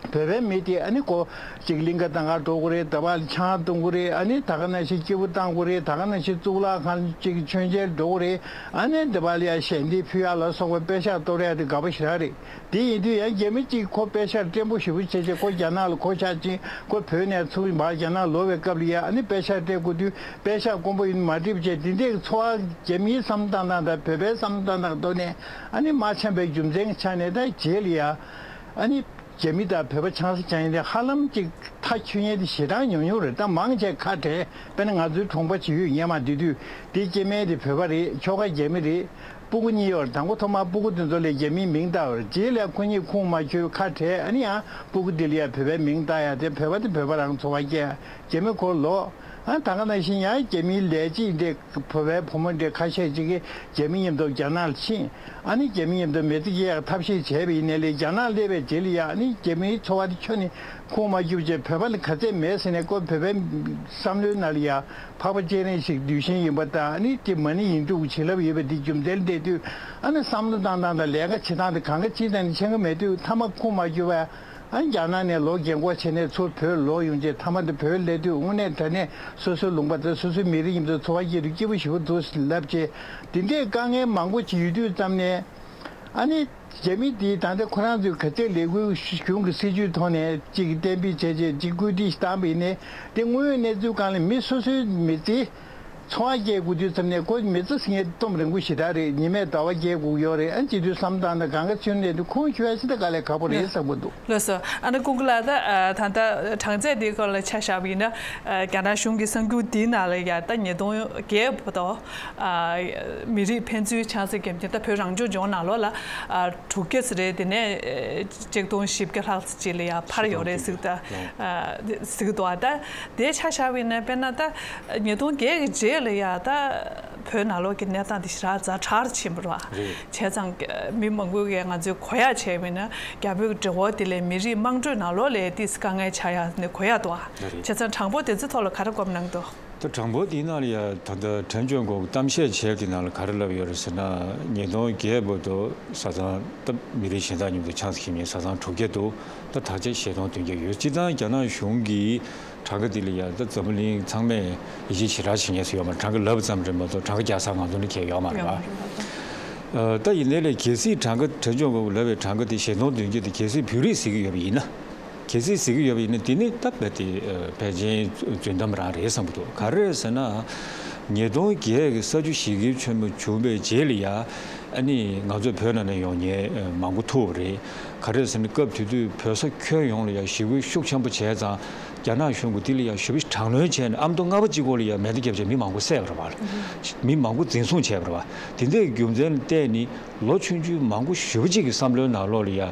བོད་པའི་མི་དེ་ཨ་ནི་ཁོ་ཅིག་གླིང་ག་གཏོང་གར་འགྲོ་དགོས་རེད། ད་བར་ཆང་འཐུང་དགོས་རེད། ཨ་ནི་ད་ག་ནང་བཞིན་སྐྱིད་པོ་བཏང་དགོས་རེད། ད་ག་ནང་བཞིན་གཙུག་ལག་ཁང་ཅིག་མཆོད་མཇལ་འགྲོ་དགོས་རེད། ཨ་ནི་དེ་བར་ལ་ཡ་ཞལ་འདེབས་ཕུལ་ཡག་ལ་སོགས་པའི་པད་ཤག་གཏོར་ཡག་དེ་དགའ་པོ་ཞེ་དྲག་རེད། དེ་ཡིན་དུས་ཡང་རྒྱ་མི་གཅིག་ཁོ་པད་ཤག་སྤྲན་པོ་ཞེ་པོ་བྱས་བྱས། ཁོ་རྒྱ་ནག་ལ་གོ་ཆ་ཕྱིན། ཁོ་བོད་ནས་ཚུར་མར་རྒྱ་ནག་ལོག་པའི་སྐབས་ལ་ཡ་ཨ་ནི་པད་ཤག་སྤྲད་དགོས་དུས། པད་ཤག་དཀོན་པོ་ཡིན་མ་འགྲིག་བྱས། དེ་འདྲའི་འཚོ་བ་རྒྱ་མིའི་བསམ་བློ་བཏང་སྟངས་དང་བོད་པའི་བསམ་བློ་བཏང་སྟངས་ཐོག་ནས་ཨ་ནི་མ་འཆམ་པའི་རྒྱུ་མཚན་གྱི་ཆ་ནས། ད་རྗེས་ལ་ཡ་ཨ་ནི་རྒྱ་མི་དང་བོད་པ་ཆང་ས་རྒྱག་མཁན་དེ་ཧ་ལམ་ཅིག་མཐའ་འཁྱོལ་མཁན་དེ་ཞེ་དྲག་ཉུང་ཉུང་རེད། ད་མང་ཆེ་ཁ་བྲལ། དཔེར་ན་ང་ཚོའི་གྲོང་པ་བྱེས་ཡུལ་སྔོན་མ་དེ་དུས་དེ་སྐྱེ་དམན་དེ་བོད་པ་རེད། ཁྱོ་ག་རྒྱ་མི་རེད། སྤུ་གུ་གཉིས་ཡོད་རེད། དང་པོ་ཐོག་མར་སྤུ་གུ་དེ་ཚོ་ལ་རྒྱ་མིའི་མིང་བཏགས་པ་རེད། རྗེས་ལ་ཁོ་གཉིས་ཁུངས་མ་འཁྱོལ་ཁ་བྲལ། ཨ་ནི་ཡང་སྤུ་གུ་དེ་ལ་ཡང་བོད་པའི་མིང་བཏགས་ཡ་དེ། བོད་པ་དེ་བོད་པ་རང་འཚོ་བ་སྐྱེལ། རྒྱ་མི་ཁོ་ལོག། ཨ་ད་ག་ནང་བཞིན་ཡང་རྒྱ་མིའི་ལས་བྱེད་འདི་བོད་པའི་བུ་མོ་འདི་ཁ་ཤས་ཅིག་གིས་རྒྱ་མི་མཉམ་དུ་རྒྱ་ནག་ལ་ཕྱིན། ཨ་ནི་རྒྱ་མི་མཉམ་དུ་མི་ཚེ་སྐྱེལ་ཡག་ཐབས་ཤེས་བྱས་པ་ཡིན་ནའི་ལས། རྒྱ་ནག་སླེབས་པའི་རྗེས་ལ་ཡ་ཨ་ནི་རྒྱ་མིའི་འཚོ་བ་དེ་ཁྱོན་ནས་ཁུངས་མ་འཁྱོལ་བྱས། བོད་པ་ལ་ག་ཚད་མེད་ཟེར་ནས། ཁོ་བོད་པའི་བསམ་བློའི་ནང་ལ་ཡ་འཕགས་པ་སྤྱན་རས་གཟིགས་གདུལ་ཞིང་ཡིན་པ་དང་། ཨ་ནི་དེ་མ་ཎི་ཡིག་དྲུག་བྱིན་རླབས་ཡོད་པ་དེ་རྒྱུ་མཚན་བལྟས་དུས། ཨ་ནི་བསམ་བློ་བཏང་སྟངས་དང་ལས་ཀ་བྱེད་སྟངས་དེ་གང་ག་ཅིའི་ཐད་ནས་ཕྱིན་གྱི་མེད་དུས། མཐའ་མ་ཁུངས་མ་འཁྱོལ་བ། ཨ་རྒྱ་ནག་ནས་ལོག་རྒན་འཁོགས་བྱས་ནས་ཚུར་བོད་ལོག་ཡོང་རྗེས། མཐའ་མ་དེ་བོད་སླེབས་དུས་དངོས་གནས་དྲང་གནས་སོ་སོའི་ལུང་པ་དང་སོ་སོའི་མི་རིགས་མཉམ་དུ་འཚོ་བ་སྐྱེལ་དུས་སྐྱིད་པོ་ཞེ་པོ་འདུག་ལབ་བྱས། དེ་འདྲའི་དཀའ་ངལ་མང་པོ་ཅིག་ཡོད་དུས་ཙམ་ནས། ཨ་ནི་རྒྱ་མི་དེས་ད་ལྟ་ཁོ་རང་ཚོའི་ག་ཚད་ལས་འགུལ་གཞུང་གི་སྲིད་ཇུས་ཐོག་ནས་ཅིག་གཏན་འབེབས་བྱས་རྗེས་ཅིག་བཀོད་སྒྲིག་བཏང་པ་ཡིན་ནའི། དེ་དངོས་ཡོད་གནས་ཚུལ་སྒང་ལ་མི་སོ་སོའི་མི་ཚེ། འཚོ་བ་སྐྱེལ་དགོས་དུས་ཙམ་ནས། ཁོ་མི་ཚེ་ཟེར་མཁན་སྟོབས་རིང་པོ་ཞེ་དྲག་རེད། ཉི་མས་ཟླ་བ་སྐྱེལ་དགོས་ཡོད་རེད། ཨ་ནི་བྱེད་དུས་བསམ་བཏང་ན་གང་ག་ཚུན་ནས་དེ་ཁུངས་འཁྱོལ་ཡ་ཞེ་དྲག་དཀའ་ལས་ཁག་པོ་རེད་བསམ་གྱི་འདུག། ལགས་སོ། ཨ་ནི་ཀུན་དགའ་ལགས། ད་ད་ལྟ་གྲངས་ཚད་འདིའི་སྐོར་ལ་ཆ་བཞག་པ་ཡིན་ན། ཨ་རྒྱ་ནག་གཞུང་གི་གསར་འགྱུར་འདིའི་ནང་ལ་ཡ་ད་ཉིས་སྟོང་བརྒྱད་བར་དུ་ཨ་མི་རིགས་ཕན་ཚུན་ཆང་ས་བརྒྱབ་མཁན་ད་བོད་རང་སྐྱོང་ལྗོངས་ནང་ལོགས་ལ་ཨ་དྲུག་བརྒྱ་ཙམ་རེད། དེ་ནས་ཨ་ཆིག་སྟོང་བཞི་བརྒྱ་ལྷག་ཅིག་ལ་ཡ་འཕར་ཡོད་རེད་ཟེར་གྱི་འདུག། ཨ་ཟེར་གྱི་འདུག། ཨ་ད་དེ་ཆ་བཞག་པ་ཡིན་ན། དཔེར་ན་ད་ཉིས་སྟོང་བརྒྱད་ཀྱི་རྗེས་ལ་ཡ་ད་བོད་ནང་ལོགས་ཀྱི་གནས་སྟངས་དེ་ཞེ་དྲག་ཛ་དྲག་ཕྱིན་པ་རེད་བ། རེད། བྱས་ཙང་མི་མང་པོས་ཀྱིས་ང་ཚོས་གོ་ཡག་བྱས་པ་ཡིན་ན། རྒྱ་བོད་ཀྱི་འབྲེལ་བ་དེ་ལས་མི་རིགས་དམངས་ཁྲོད་ནང་ལོགས་ལ་ཏོག་ཙམ་དཀའ་ངལ་ཆགས་ཡག་ནི་གོ་ཡག་འདུག། རེད། བྱས་ཙང་གྲངས་འབོར་དེ་ཚོའི་ཐོག་ལ་ག་རེ་བཀོད་གནང་འདུག། ད་གྲངས་འབོར་དེའི་ནང་ལ་ཡ་ད་ལྟ་དྲན་བརྗོད་འགོ་གཏམ་བཤད་བྱས་པའི་ནང་ལ་ག་རེ་ལབ་ཡོད་རེད་ཟེར་ན། ཉིས་སྟོང་བརྒྱད་བར་དུ་བཟའ་ཚང་ད་མི་རིགས་གཞན་དག་མཉམ་དུ་ཆང་ས་འཁྱེར་མཁན་བཟའ་ཚང་དྲུག་བརྒྱ་འདུག། ད་ད་ཆ་བཞི་སྟོང་བདུན་བརྒྱ་ཡོད། སྤྱིར་བཏང་རྒྱ་ནག་གཞུང་གིས་གྲངས་ཀ་འདི་ལ་ཡ་ད་འཛམ་བུ་གླིང་ཚང་མས་ཡིད་ཆེས་ཞེ་དྲག་བྱེད་མཁན་ཞིག་ཡོད་མ་རེད། གྲངས་ཀ་ལབ་ཙམ་རེད་མ་གཏོགས། གྲངས་ཀ་རྒྱག་ས་ང་ཚོ་ནི་གང་ཡང་ཡོད་མ་རེད་བ། ཡོད་མ་རེད། ཨ་ད་ཡིན་ནའི་ལས་གལ་སྲིད་གྲངས་ཀ་དྲན་བརྗོད་འགོ་ལབ་པའི་གྲངས་ཀ་དེ་བཞི་སྟོང་བདུན་བརྒྱ་དེ་གལ་སྲིད་བོད་རིགས་ཟེར་གྱི་ཡོད་པ་ཡིན་ན། གལ་སྲིད་ཟེར་གྱི་ཡོད་པ་ཡིན་ན། དེ་ནི་ད་རྦད་དེ་ཨ་ཕལ་ཆེར་རྫུན་གཏམ་རང་རེད་བསམ་གྱི་འདུག། ག་རེ་རེད་ཟེར་ན། ཉིས་སྟོང་བརྒྱད་ཀྱི་ས་བཅུ་ཞེ་དགུའི་ཆེན་མོ་བྱུང་བའི་རྗེས་ལ་ཡ། ཨ་ནི་ང་ཚོ་བོད་ནང་ནས་ཡོང་མཁན་ཨ་མང་པོ་ཐུག་པ་རེད། ག་རེ་རེད་ཟེར་ན། སྐབས་དེ་དུས་བོད་ས་ཁྱོན་ཡོངས་ལ་ཡ་ཞི་རྒོལ་ཤུགས་ཆེན་པོ་བྱས་ཙང་། རྒྱ་ནག་གཞུང་གིས་དེ་ལ་ཡ་ཞེ་པོ་དྲག་གནོན་བྱས་ནས། ཨ་མདོ་རྔ་པ་གཅིག་པོ་ལ་ཡ་མེ་མདའ་བརྒྱབ་བྱས་མི་མང་པོ་བསད་པ་རེད་བ། མི་མང་པོ་འཛིན་བཟུང་བྱས་པ་རེད་བ། དེ་འདྲའི་རྒྱུ་མཚན་ལ་བརྟེན་ནས། ལོ་ཆུང་ཆུང་མང་པོ་ཞེ་པོ་ཅིག་གི་བསམ་བློའི་ནང་ལོགས་ལ་ཡ་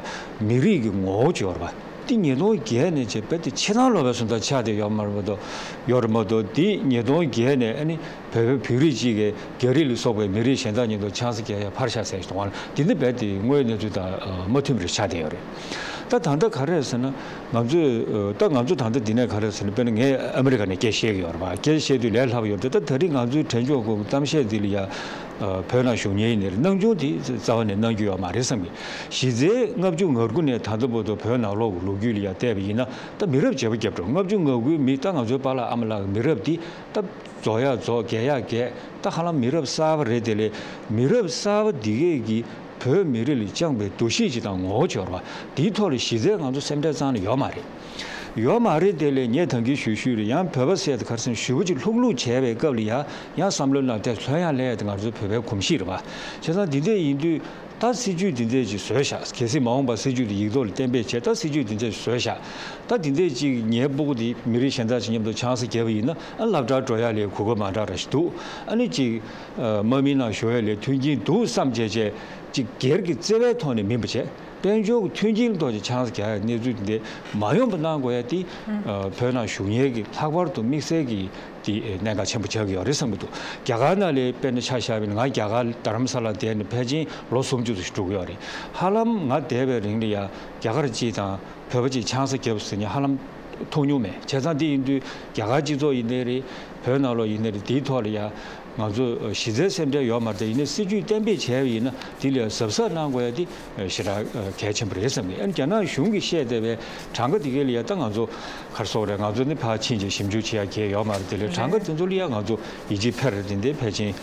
མི་རིགས་ཀྱི་ངོ་བོ་ཅིག་ཡོད་རེད་བ། འདི་ཉིས་སྟོང་བརྒྱད་ནས་བྱས་རྦད་དེ་ཆེས་ཐང་ལོག་པའི་བཟོ་ལྟ་ཆགས་བསྡད་ཡོད་མ་རེད་མ་གཏོགས། ཡོད་རེད་མ་གཏོགས། འདི་ཉིས་སྟོང་བརྒྱད་ནས་ཨ་ནི་བོད་པའི་བོད་རིགས་གཅིག་གིས་རྒྱ་རིགས་ལ་སོགས་པའི་མི་རིགས་གཞན་དག་མཉམ་དུ་ཆང་ས་བརྒྱབ་ཡ་ཕར་བཞག་ཟེར་ཞིག་འདུག་ག། འདི་ནི་རྦད་དེ་དངོས་ཡོད་གནས་ཚུལ་དང་མ་མཐུན་པ་རེ་ཆགས་བསྡད་ཡོད་རེད། ད་ད་ལྟ་ག་རེ་རེད་ཟེར་ན། ང་ཚོས་ད་ང་ཚོ་ད་ལྟ་འདི་ནས་ག་རེ་རེད་ཟེར་ན། དཔེར་ན་ངས་ཨ་མི་རི་ཀ་ནས་སྐད་བཤད་ཀྱི་ཡོད་རེད་བ། སྐད་བཤད་དུས་ལས་སླ་པོ་ཡོད་རེད། ད་ད་རིང་ང་ཚོའི་དྲན་བརྗོད་སྐོར་གྱི་གཏམ་བཤད་འདི་ལ་ཡ་བོད་ནང་བཞུགས་མཁན་ཡིན་ནའི་རེད། སྣང་ཆུང་དེ་རྩ་བ་ནས་གནང་རྒྱུ་ཡོད་མ་རེད་བསམ་གི། གཞི་རྩའི་ལྔ་བཅུ་ང་དགུ་ནས་ད་ལྟ་བར་དུ་བོད་ནང་ལོགས་ཀྱི་ལོ་རྒྱུས་ལ་ཡ་བལྟས་པ་ཡིན་ན། ད་མི་རབས་བརྗེ་པོ་བརྒྱབ་འགྲོ། ལྔ་བཅུ་ང་དགུའི་མི། ད་ང་ཚོའི་པཱ་ལགས་ཨ་མ་ལགས་ཀྱི་མི་རབས་འདི་ད་རྫོགས་ཡ་རྫོགས། རྒས་ཡ་རྒས། ད་ཧ་ལམ་མི་རབས་གསར་པ་རེད། དེ་ལས་མི་རབས་གསར་པ་འདི་གས་ཀྱིས་བོད་མི་རིགས་ལ་བཅངས་པའི་འདུ་ཤེས་ཅིག་དང་ངོ་བོ་ཅིག་ཡོད་རེད་བ། དེའི་ཐོག་ལ་གཞི་རྩའི་ང་ཚོ་སེམས་ཁྲལ་རྩ་ནས་ཡོད་མ་རེད། ཡོད་མ་རེད། དེ་ལས་ངས་ད་གིན་ཞུ་ཞུས་རེད། ཡང་བོད་པ་ཟེར་དེ་ག་རེ་ཟེར་ན་ཞེ་པོ་ཅིག་ལྷུག་ལྷུག་བྱས་པའི་སྐབས་ལ་ཡང་ཡང་བསམ་བློའི་ནང་དེ་ལྷོད་ཡངས་སླེབས་ཡ་དེ་ང་ཚོའི་བོད་པའི་གོམས་གཤིས་རེད་པ། བྱས་ཙང་འདི་འདྲས་ཡིན་དུས་ད་སྲིད་ཇུས་འདི་འདྲས་ཅིག་བཟོས་བཞག་གལ་སྲིད་མ་འོངས་པར་སྲིད་ཇུས་དེ་ཡིག་ཐོག་ལ་གཏན་འབེབས་བྱས། ད་སྲིད་ཇུས་འདི་འདྲས་བཟོས་བཞག་ད་འདི་འདྲས་ཅིག་ངའི་སྤུ་གུ་དེ་མི་རིགས་གཞན་དག་ཅིག་མཉམ་དུ་ཆང་ས་བརྒྱབ་པ་ཡིན་ན་ཨ་སློབ་གྲྭར་འགྲོ་ཡ་ལ་གོ་སྐབས་མ་འདྲ་འདྲ་ཞིག་འདུག་ཨ་ནི་ཅིག་དམག་མིའི་ནང་ཞུགས་ཡ་ལ་མཐུན་རྐྱེན་འདུག་བསམ་བྱས་བྱས་ཅིག་སྒེར་གྱི་བརྩེ་བའི་ཐོག་ནས་མིན་པ་བྱས། དཔལ་འབྱོར་གྱི་མཐུན་རྐྱེན་ཐོག་ཅིག་ཆང་ས་རྒྱག་ཡ་གནས་ཚུལ་འདི་མ་ཡོང་བ་གནང་དགོས་ཡ་དེ་ཨ་བོད་ནང་བཞུགས་མཁན་གྱི་ལྷག་པར་དུ་དམིགས་བསལ་གྱི་དེ་གནད་འགག་ཆེན་པོ་ཆགས་ཀྱི་ཡོད་རེད་བསམ་གྱི་འདུག་རྒྱ་གར་ནང་ལ་དཔེར་ན་ཆ་བཞག་པ་ཡིན་ན། ང་རྒྱ་གར་རྡ་རམ་ས་ལ་བསྡད་ནས་ཕལ་ཆེར་ལོ་སུམ་ཅུ་ཙམ་ཞིག་འགྲོ་གི་ཡོད་རེད། ཧ་ལམ་ང་བསྡད་པའི་རིང་ལ་ཡ་རྒྱ་གར་སྤྱི་དང་བོད་པ་ཅིག་ཆང་ས་བརྒྱབ་ཟེར་མཁན་ཧ་ལམ་མཐོང་མྱོང་མེད། བྱས་ཙང་དེ་ཡིན་དུས་རྒྱ་གར་སྤྱི་ཚོགས་ཡིན་ནའི་རེད། བོད་ནང་ལོགས་ཡིན་ནའི་རེད། དེའི་ཐོག་ལ་ཡ་ང་ཚོ་གཞི་རྩའི་སེམས་ཁྲལ་ཡོད་མ་རེད། དེ་ཡིན་ནའི་སྲིད་ཇུས་གཏན་འབེབས་བྱས་པ་ཡིན་ན་དེ་ལ་གཟབ་གཟབ་གནང་དགོས་ཡ་དེ་ཞེ་དྲག་གལ་ཆེན་པོ་རེད་བསམ་གི། ཨ་ནི་རྒྱ་ནག་གཞུང་གིས་བཤད་བསྡད་པའི་གྲངས་ཀ་དེ་གའི་ལ་ཡ་ད་ང་ཚོ་ག་རེ་ཟེར་དགོས་རེད། ང་ཚོ་ནི་ཕར་ཕྱིན་བྱས་ཞིབ་འཇུག་བྱེད་ཡ་གལ་ཡོད་མ་རེད། དེ་ལས་གྲངས་ཀ་དེ་ཚོ་ལ་ཡ་ང་ཚོ་ཡིད་ཆེས་འཕེར་རེད། དེ་འདྲའི་ཕལ་ཆེར་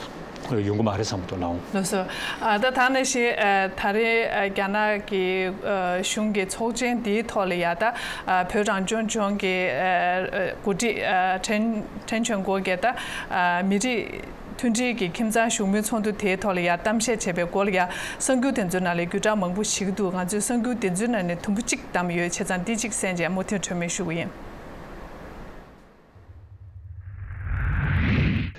ཡོང་གི་མ་རེད་བསམ་གི་འདུག་ལགས་འོང་། ལགས་སོ། ཨ་ད་ད་ནང་བཞིན་ཨ་ད་རེས་ཨ་རྒྱ་ནག་གི་ཨ་གཞུང་གི་ཚོགས་ཆེན་འདིའི་ཐོག་ལ་ཡ་ད་ཨ་བོད་རང་སྐྱོང་ལྗོངས་ཀྱི་ཨ་ཨ་འགོ་ཁྲིད་ཨ་ཁྲེན་ཁྲེན་ཆོན་ཀོ་གིས་ད་ཨ་མི་རིགས་མཐུན་སྒྲིལ་གྱི་ཁྱིམ་ཚང་བཞུགས་མོལ་ཚོགས་འདུ་དེའི་ཐོག་ལ་ཡ་གཏམ་བཤད་བྱས་པའི་སྐོར་ལ་ཡ་གསར་འགྱུར་དེ་ཚོའི་ནང་ལ་བརྒྱུད་བསྒྲགས་མང་པོ་ཞིག་འདུག་ང་ཚོས་གསར་འགྱུར་དེ་ཚོའི་ནང་ནས་དུམ་བུ་གཅིག་བདམས་ཡོད། བྱས་ཙང་འདི་གཅིག་གསན་བྱས་མུ་མཐུད་གྲོས་མོལ་ཞུ་གི་ཡིན།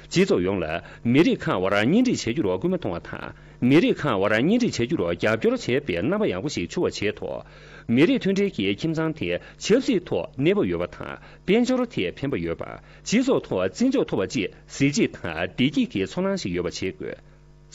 སྤྱི་ཚོགས་ཡོངས་ལ་མི་རིགས་ཁག་དབར་གཉེན་སྒྲིག་བྱ་རྒྱུར་སྐུལ་མ་གཏོང་བ་དང་། མི་རིགས་ཁག་དབར་གཉེན་སྒྲིག་བྱ་རྒྱུར་རྒྱབ་སྐྱོར་བྱེད་པའི་རྣམ་པ་ཡག་པོ་ཞིག་འཆར་བ་བྱས་ཐོག་མི་རིགས་མཐུན་སྒྲིལ་གྱི་ཁྱིམ་ཚང་དེ་ཆབ་སྲིད་ཐོག་གནས་བབ་ཡོད་པ་དང་། དཔལ་འབྱོར་ཐད་ཕན་པ་ཡོད་པ། སྤྱི་ཚོགས་ཐོག་བརྩི་འཇོག་ཐོབ་པ་བཅས་གཟི་བརྗིད་དང་བདེ་སྐྱིད་ཀྱི་ཚོར་སྣང་ཞིག་ཡོད་པ་བྱེད་དགོས།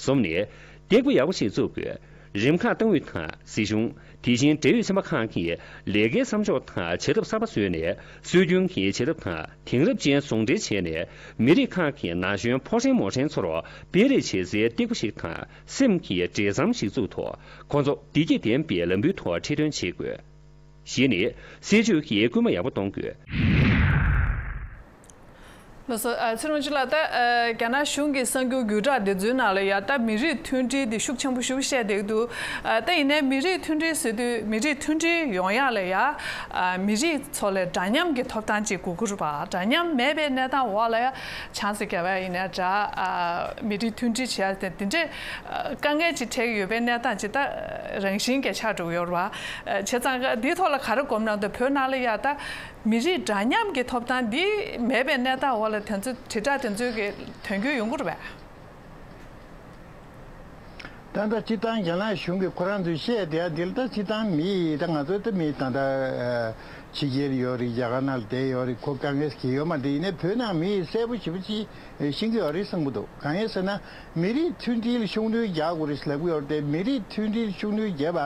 གསུམ་ནས། སྟེགས་བུ་ཡག་པོ་ཞིག་བཙུགས་དགོས། རིམ་ཁག་ཏང་ཨུད་དང་སྲིད་གཞུང་། དེ་བཞིན་འབྲེལ་ཡོད་ཚན་པ་ཁག་གིས་ལས་ཀའི་བསམ་ཕྱོགས་དང་བྱ་ཐབས་གསར་པ་བཟོས་ནས། སྲོལ་རྒྱུན་གྱི་བྱ་ཐབས་དང་དེང་རབས་ཅན་ཟུང་འབྲེལ་བྱས་ནས། མི་རིགས་ཁག་གི་ན་གཞོན་ཕོ་བྲང་མོ་བྲང་ཚོར་སྤེལ་རེས་བྱེད་སའི་སྟེགས་བུ་ཞིག་དང་སེམས་ཀྱི་འབྲེལ་ཟམ་ཞིག་བཙུགས་ཐོག་ཁོང་ཚོ་བདེ་སྐྱིད་ལྡན་པའི་ལམ་བུའི་ཐོག་ཁྲིད་སྟོན་བྱེད་དགོས། བཞི་ནི། སྲིད་ཇུས་ཀྱི་སྐུལ་མ་ཡག་པོ་གཏོང་དགོས། ལགས་སོ། ཨ་ཚེ་རིང་ཅུན་ལགས། ད་ཨ་རྒྱ་ནག་གཞུང་གི་གསར་འགྱུར་བརྒྱུད་བསྒྲགས་འདི་ཚོའི་ནང་ལ་ཡ་ད་མི་རིགས་མཐུན་སྒྲིལ་འདི་ཤུགས་ཆེན་པོ་ཞིག་བཤད་བསྡད་ཀྱི་འདུག་ཨ་ད་ཡིན་ནའི་མི་རིགས་མཐུན་སྒྲིལ་ཟེར་དུས་མི་རིགས་མཐུན་སྒྲིལ་ཡོང་ཡ་ལ་ཡ་ཨ་མི་རིགས་ཚོ་ལ་འདྲ་མཉམ་གྱི་ཐོབ་ཐང་ཅིག་དགོས་ཀྱི་རེད་པ། འདྲ་མཉམ་མེད་པའི་གནས་སྟངས་འོག་ལ་ཡ་ཆང་ས་བརྒྱབ་ཡ་ཡིན་ནའི་འདྲ། ཨ་མི་རིགས་མཐུན་སྒྲིལ་བྱེད་ཡ་དེ་འདི་འདྲའི་ཨ་དཀའ་ངལ་ཅིག་འཕྲད་ཀྱི་ཡོད་པའི་གནས་སྟངས་ཅིག་ད་རང་བཞིན་གྱིས་ཆགས་འགྲོ་གི་ཡོད་རེད་པ། ཨ་བྱས་ཙང་འདིའི་ཐོག་ལ་ག་རེ་དགོངས་གནང་འདུག་བོད་ནང་ལ་ཡ་ད། མི་རིགས་འདྲ་མཉམ་གྱི་ཐོབ་ཐང་འདི་མེད་པའི་གནས་སྟངས་འོག་ལ་དེ་ཚོ་དྲིལ་བསྒྲགས་དེ་ཚོའི་གི་དོན་འཁྱོལ་ཡོང་གི་རེད་པས། ད་ལྟ་སྤྱིར་བཏང་རྒྱ་ནག་གཞུང་གིས་ཁོ་རང་ཚོས་བཤད་བསྡད་ཡ་འདི་ལ་ད་སྤྱིར་བཏང་མི་ད་ང་ཚོ་ད་མི་ད་ལྟ་ཕྱི་རྒྱལ་ཡོད་རེད། རྒྱ་གར་ནང་ལ་བསྡད་ཡོད་རེད། ཁོ་དཀའ་ངལ་གྱི་ཡོད་མ་རེད། ཡིན་ནའི་བོད་ནང་མི་གསལ་པོ་ཞེ་པོ་ཅིག་ཤེས་ཀྱི་ཡོད་རེད་བསམ་གྱི་འདུག་གང་ཡིན་ཟེར་ན། མི་རིགས་མཐུན་སྒྲིལ་ཤུགས་སྣོན་རྒྱག་དགོས་རེད་ལབ་ཀྱི་ཡོད་རེད་དེ། མི་རིགས་མཐུན་སྒྲིལ་ཤུགས་སྣོན་བརྒྱབ་པ་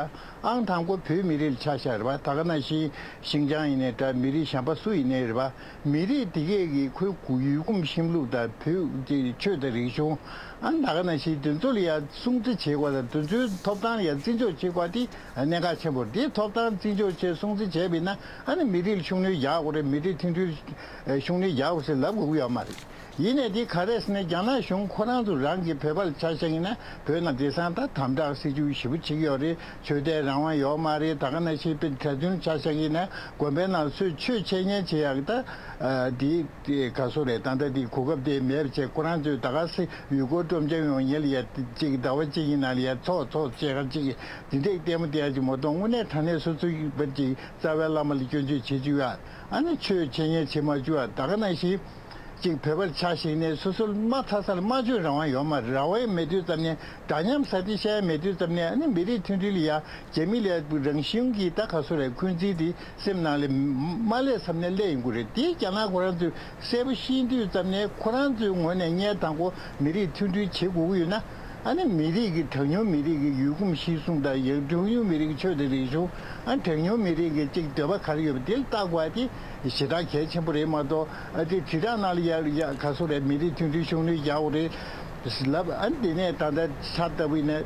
ཨང་དང་པོ་བོད་མི་རིགས་ལ་ཆགས་བཞག་རེད་པ། ད་ག་ནང་བཞིན་ཤིང་ཅང་ཡིན་ནའི་འདྲ། མི་རིགས་གཞན་པ་སུ་ཡིན་ནའི་རེད་པ། མི་རིགས་དེ་གས་ཀྱི་ཁོའི་ཡུལ་གོམས་གཤིས་ལུགས་དང་བོད་ཀྱི་ཆོས་དང་རིག་གཞུང་། ཨ་ད་ག་ནང་བཞིན་དེ་ཚོ་ལ་ཡ་སྲུང་བརྩི་བྱེད་དགོས་དང་། དེ་ཚོའི་ཐོབ་ཐང་ལ་ཡ་བརྩི་འཇོག་བྱེད་དགོས་དེ་གནད་འགག་ཆེན་པོ་རེད། དེ་ཐོབ་ཐང་བརྩི་འཇོག་བྱས་སྲུང་བརྩི་བྱས་པ་ཡིན་ན་ཨ་ནི་མི་རིགས་ལ་ཤུགས་སྣོན་རྒྱག་དགོས་རེད། མི་རིགས་མཐུན་སྒྲིལ་ཤུགས་སྣོན་རྒྱག་དགོས་ཟེར་ལབ་དགོས་ཀྱི་ཡོད་མ་རེད། ཡིན་ནའི་དེ་ག་རེ་ཟེར་ན། རྒྱ་ནག་གཞུང་ཁོ་རང་ཚོ་རང་གི་བོད་པ་ལ་ཆ་བཞག་ཡིན་ན། བོད་ནང་དེང་སང་ད་དམ་དྲག་སྲིད་བྱུས་ཞེ་པོ་བྱེད་ཀྱི་ཡོད་རེད། ཆོས་དད་རང་དབང་ཡོད་མ་རེད། ད་ག་ནང་བཞིན་དཔེ་གྲྭ་བཙུན་ཆ་བཞག་ཡིན་ན་དགོན་པའི་ནང་སུས་ཆོས་འཆད་ཉན་བྱེད་ཡག་ད་དེ་དེ་ག་སོ་རེད། ད་ལྟ་དེ་གོ་སྐབས་དེ་མེད་པ་བྱས། ཁོ་རང་ཚོས་ད་ག་སེ་ཡུལ་སྐོར་སྤྲོ་འཆམ་ཡོང་ཉེ་ལ་ཡ་གཅིག་ཟླ་བ་གཅིག་གི་ནང་ལ་ཡ་ཚོགས་ཚོགས་བཅས་ཁ་གཅིག་དེ་འདྲས་ལྟད་མོ་བལྟ་ཡག་ཅིག་མ་གཏོགས། དངོས་གནས་དྲང་གནས་སོ་སོའི་བར་གྱི་རྩ་བའི་བླ་མ་ལ་སྐྱོན་བརྗོད་བྱེད་བཅུག་ཡ། ཨ་ནི་ཆོས་འཆད་ཉན་བྱེད་མ་བཅུག་ཡ། ད་ག་ནང་བཞིན། གཅིག་བོད་པར་ཆ་བཞག་ནས་སོ་སོར་མ་མཐའ་ས་ལ་སྨྲ་བརྗོད་རང་དབང་ཡོད་མ་རེད། རང་དབང་མེད་དུས་ཙམ་ནས། འདྲ་མཉམ་ཟེར་དེ་བཤད་ཡ་མེད་དུས་ཙམ་ནས། ཨ་ནི་མི་རིགས་མཐུན་སྒྲིལ་ལ་ཡ་རྒྱ་མི་ལ་རང་བཞིན་གྱིས་ད་ག་སོ་རེད། འཁོན་འཛིན་དེ་སེམས་ནང་ལ་མ་སླེབས་ཙམ་ནས་སླེབས་ཡོང་གི་རེད། དེ་རྒྱ་ནག་ཁོ་རང་ཚོས་གསལ་པོ་ཤེས་དུས་ཙམ་ནས། ཁོ་རང་ཚོའི་ངོས་ནས་སྔོན་དང་པོ་མི་རིགས་མཐུན་སྒྲིལ་བྱེད་དགོས་ཀྱི་ཡོད་ན། ཨ་ནི་མི་རིགས་ཀྱི་གྲངས་ཉུང་མི་རིགས་ཀྱི་ཡུལ་གོམས་གཤིས་གསུམ་དང་། ཡང་གྲངས་ཉུང་མི་རིགས་ཀྱི་ཆོས་དང་རིག་གཞུང་། ཨ་གྲངས་ཉུང་མི་རིགས་ཀྱི་གཅིག་འདོད་པ་ག་རེ་ཡོད་པ་དེ་ལ་བལྟ་དགོས་པ་དེ་ཞེ་དྲག་གལ་ཆེན་པོ་རེད་མ་གཏོགས། ཨ་དེ་དྲིལ་བསྒྲགས་ནང་ལ་ཡ་ཡ་ག་སོ་རེད། མི་རིགས་མཐུན་སྒྲིལ་ཤུགས་སྣོན་རྒྱག་དགོས་རེད་ལབ། ཨ་དེ་ནས་ད་ལྟ་ཆ་ལྟ་བུ་ཡིན་ན་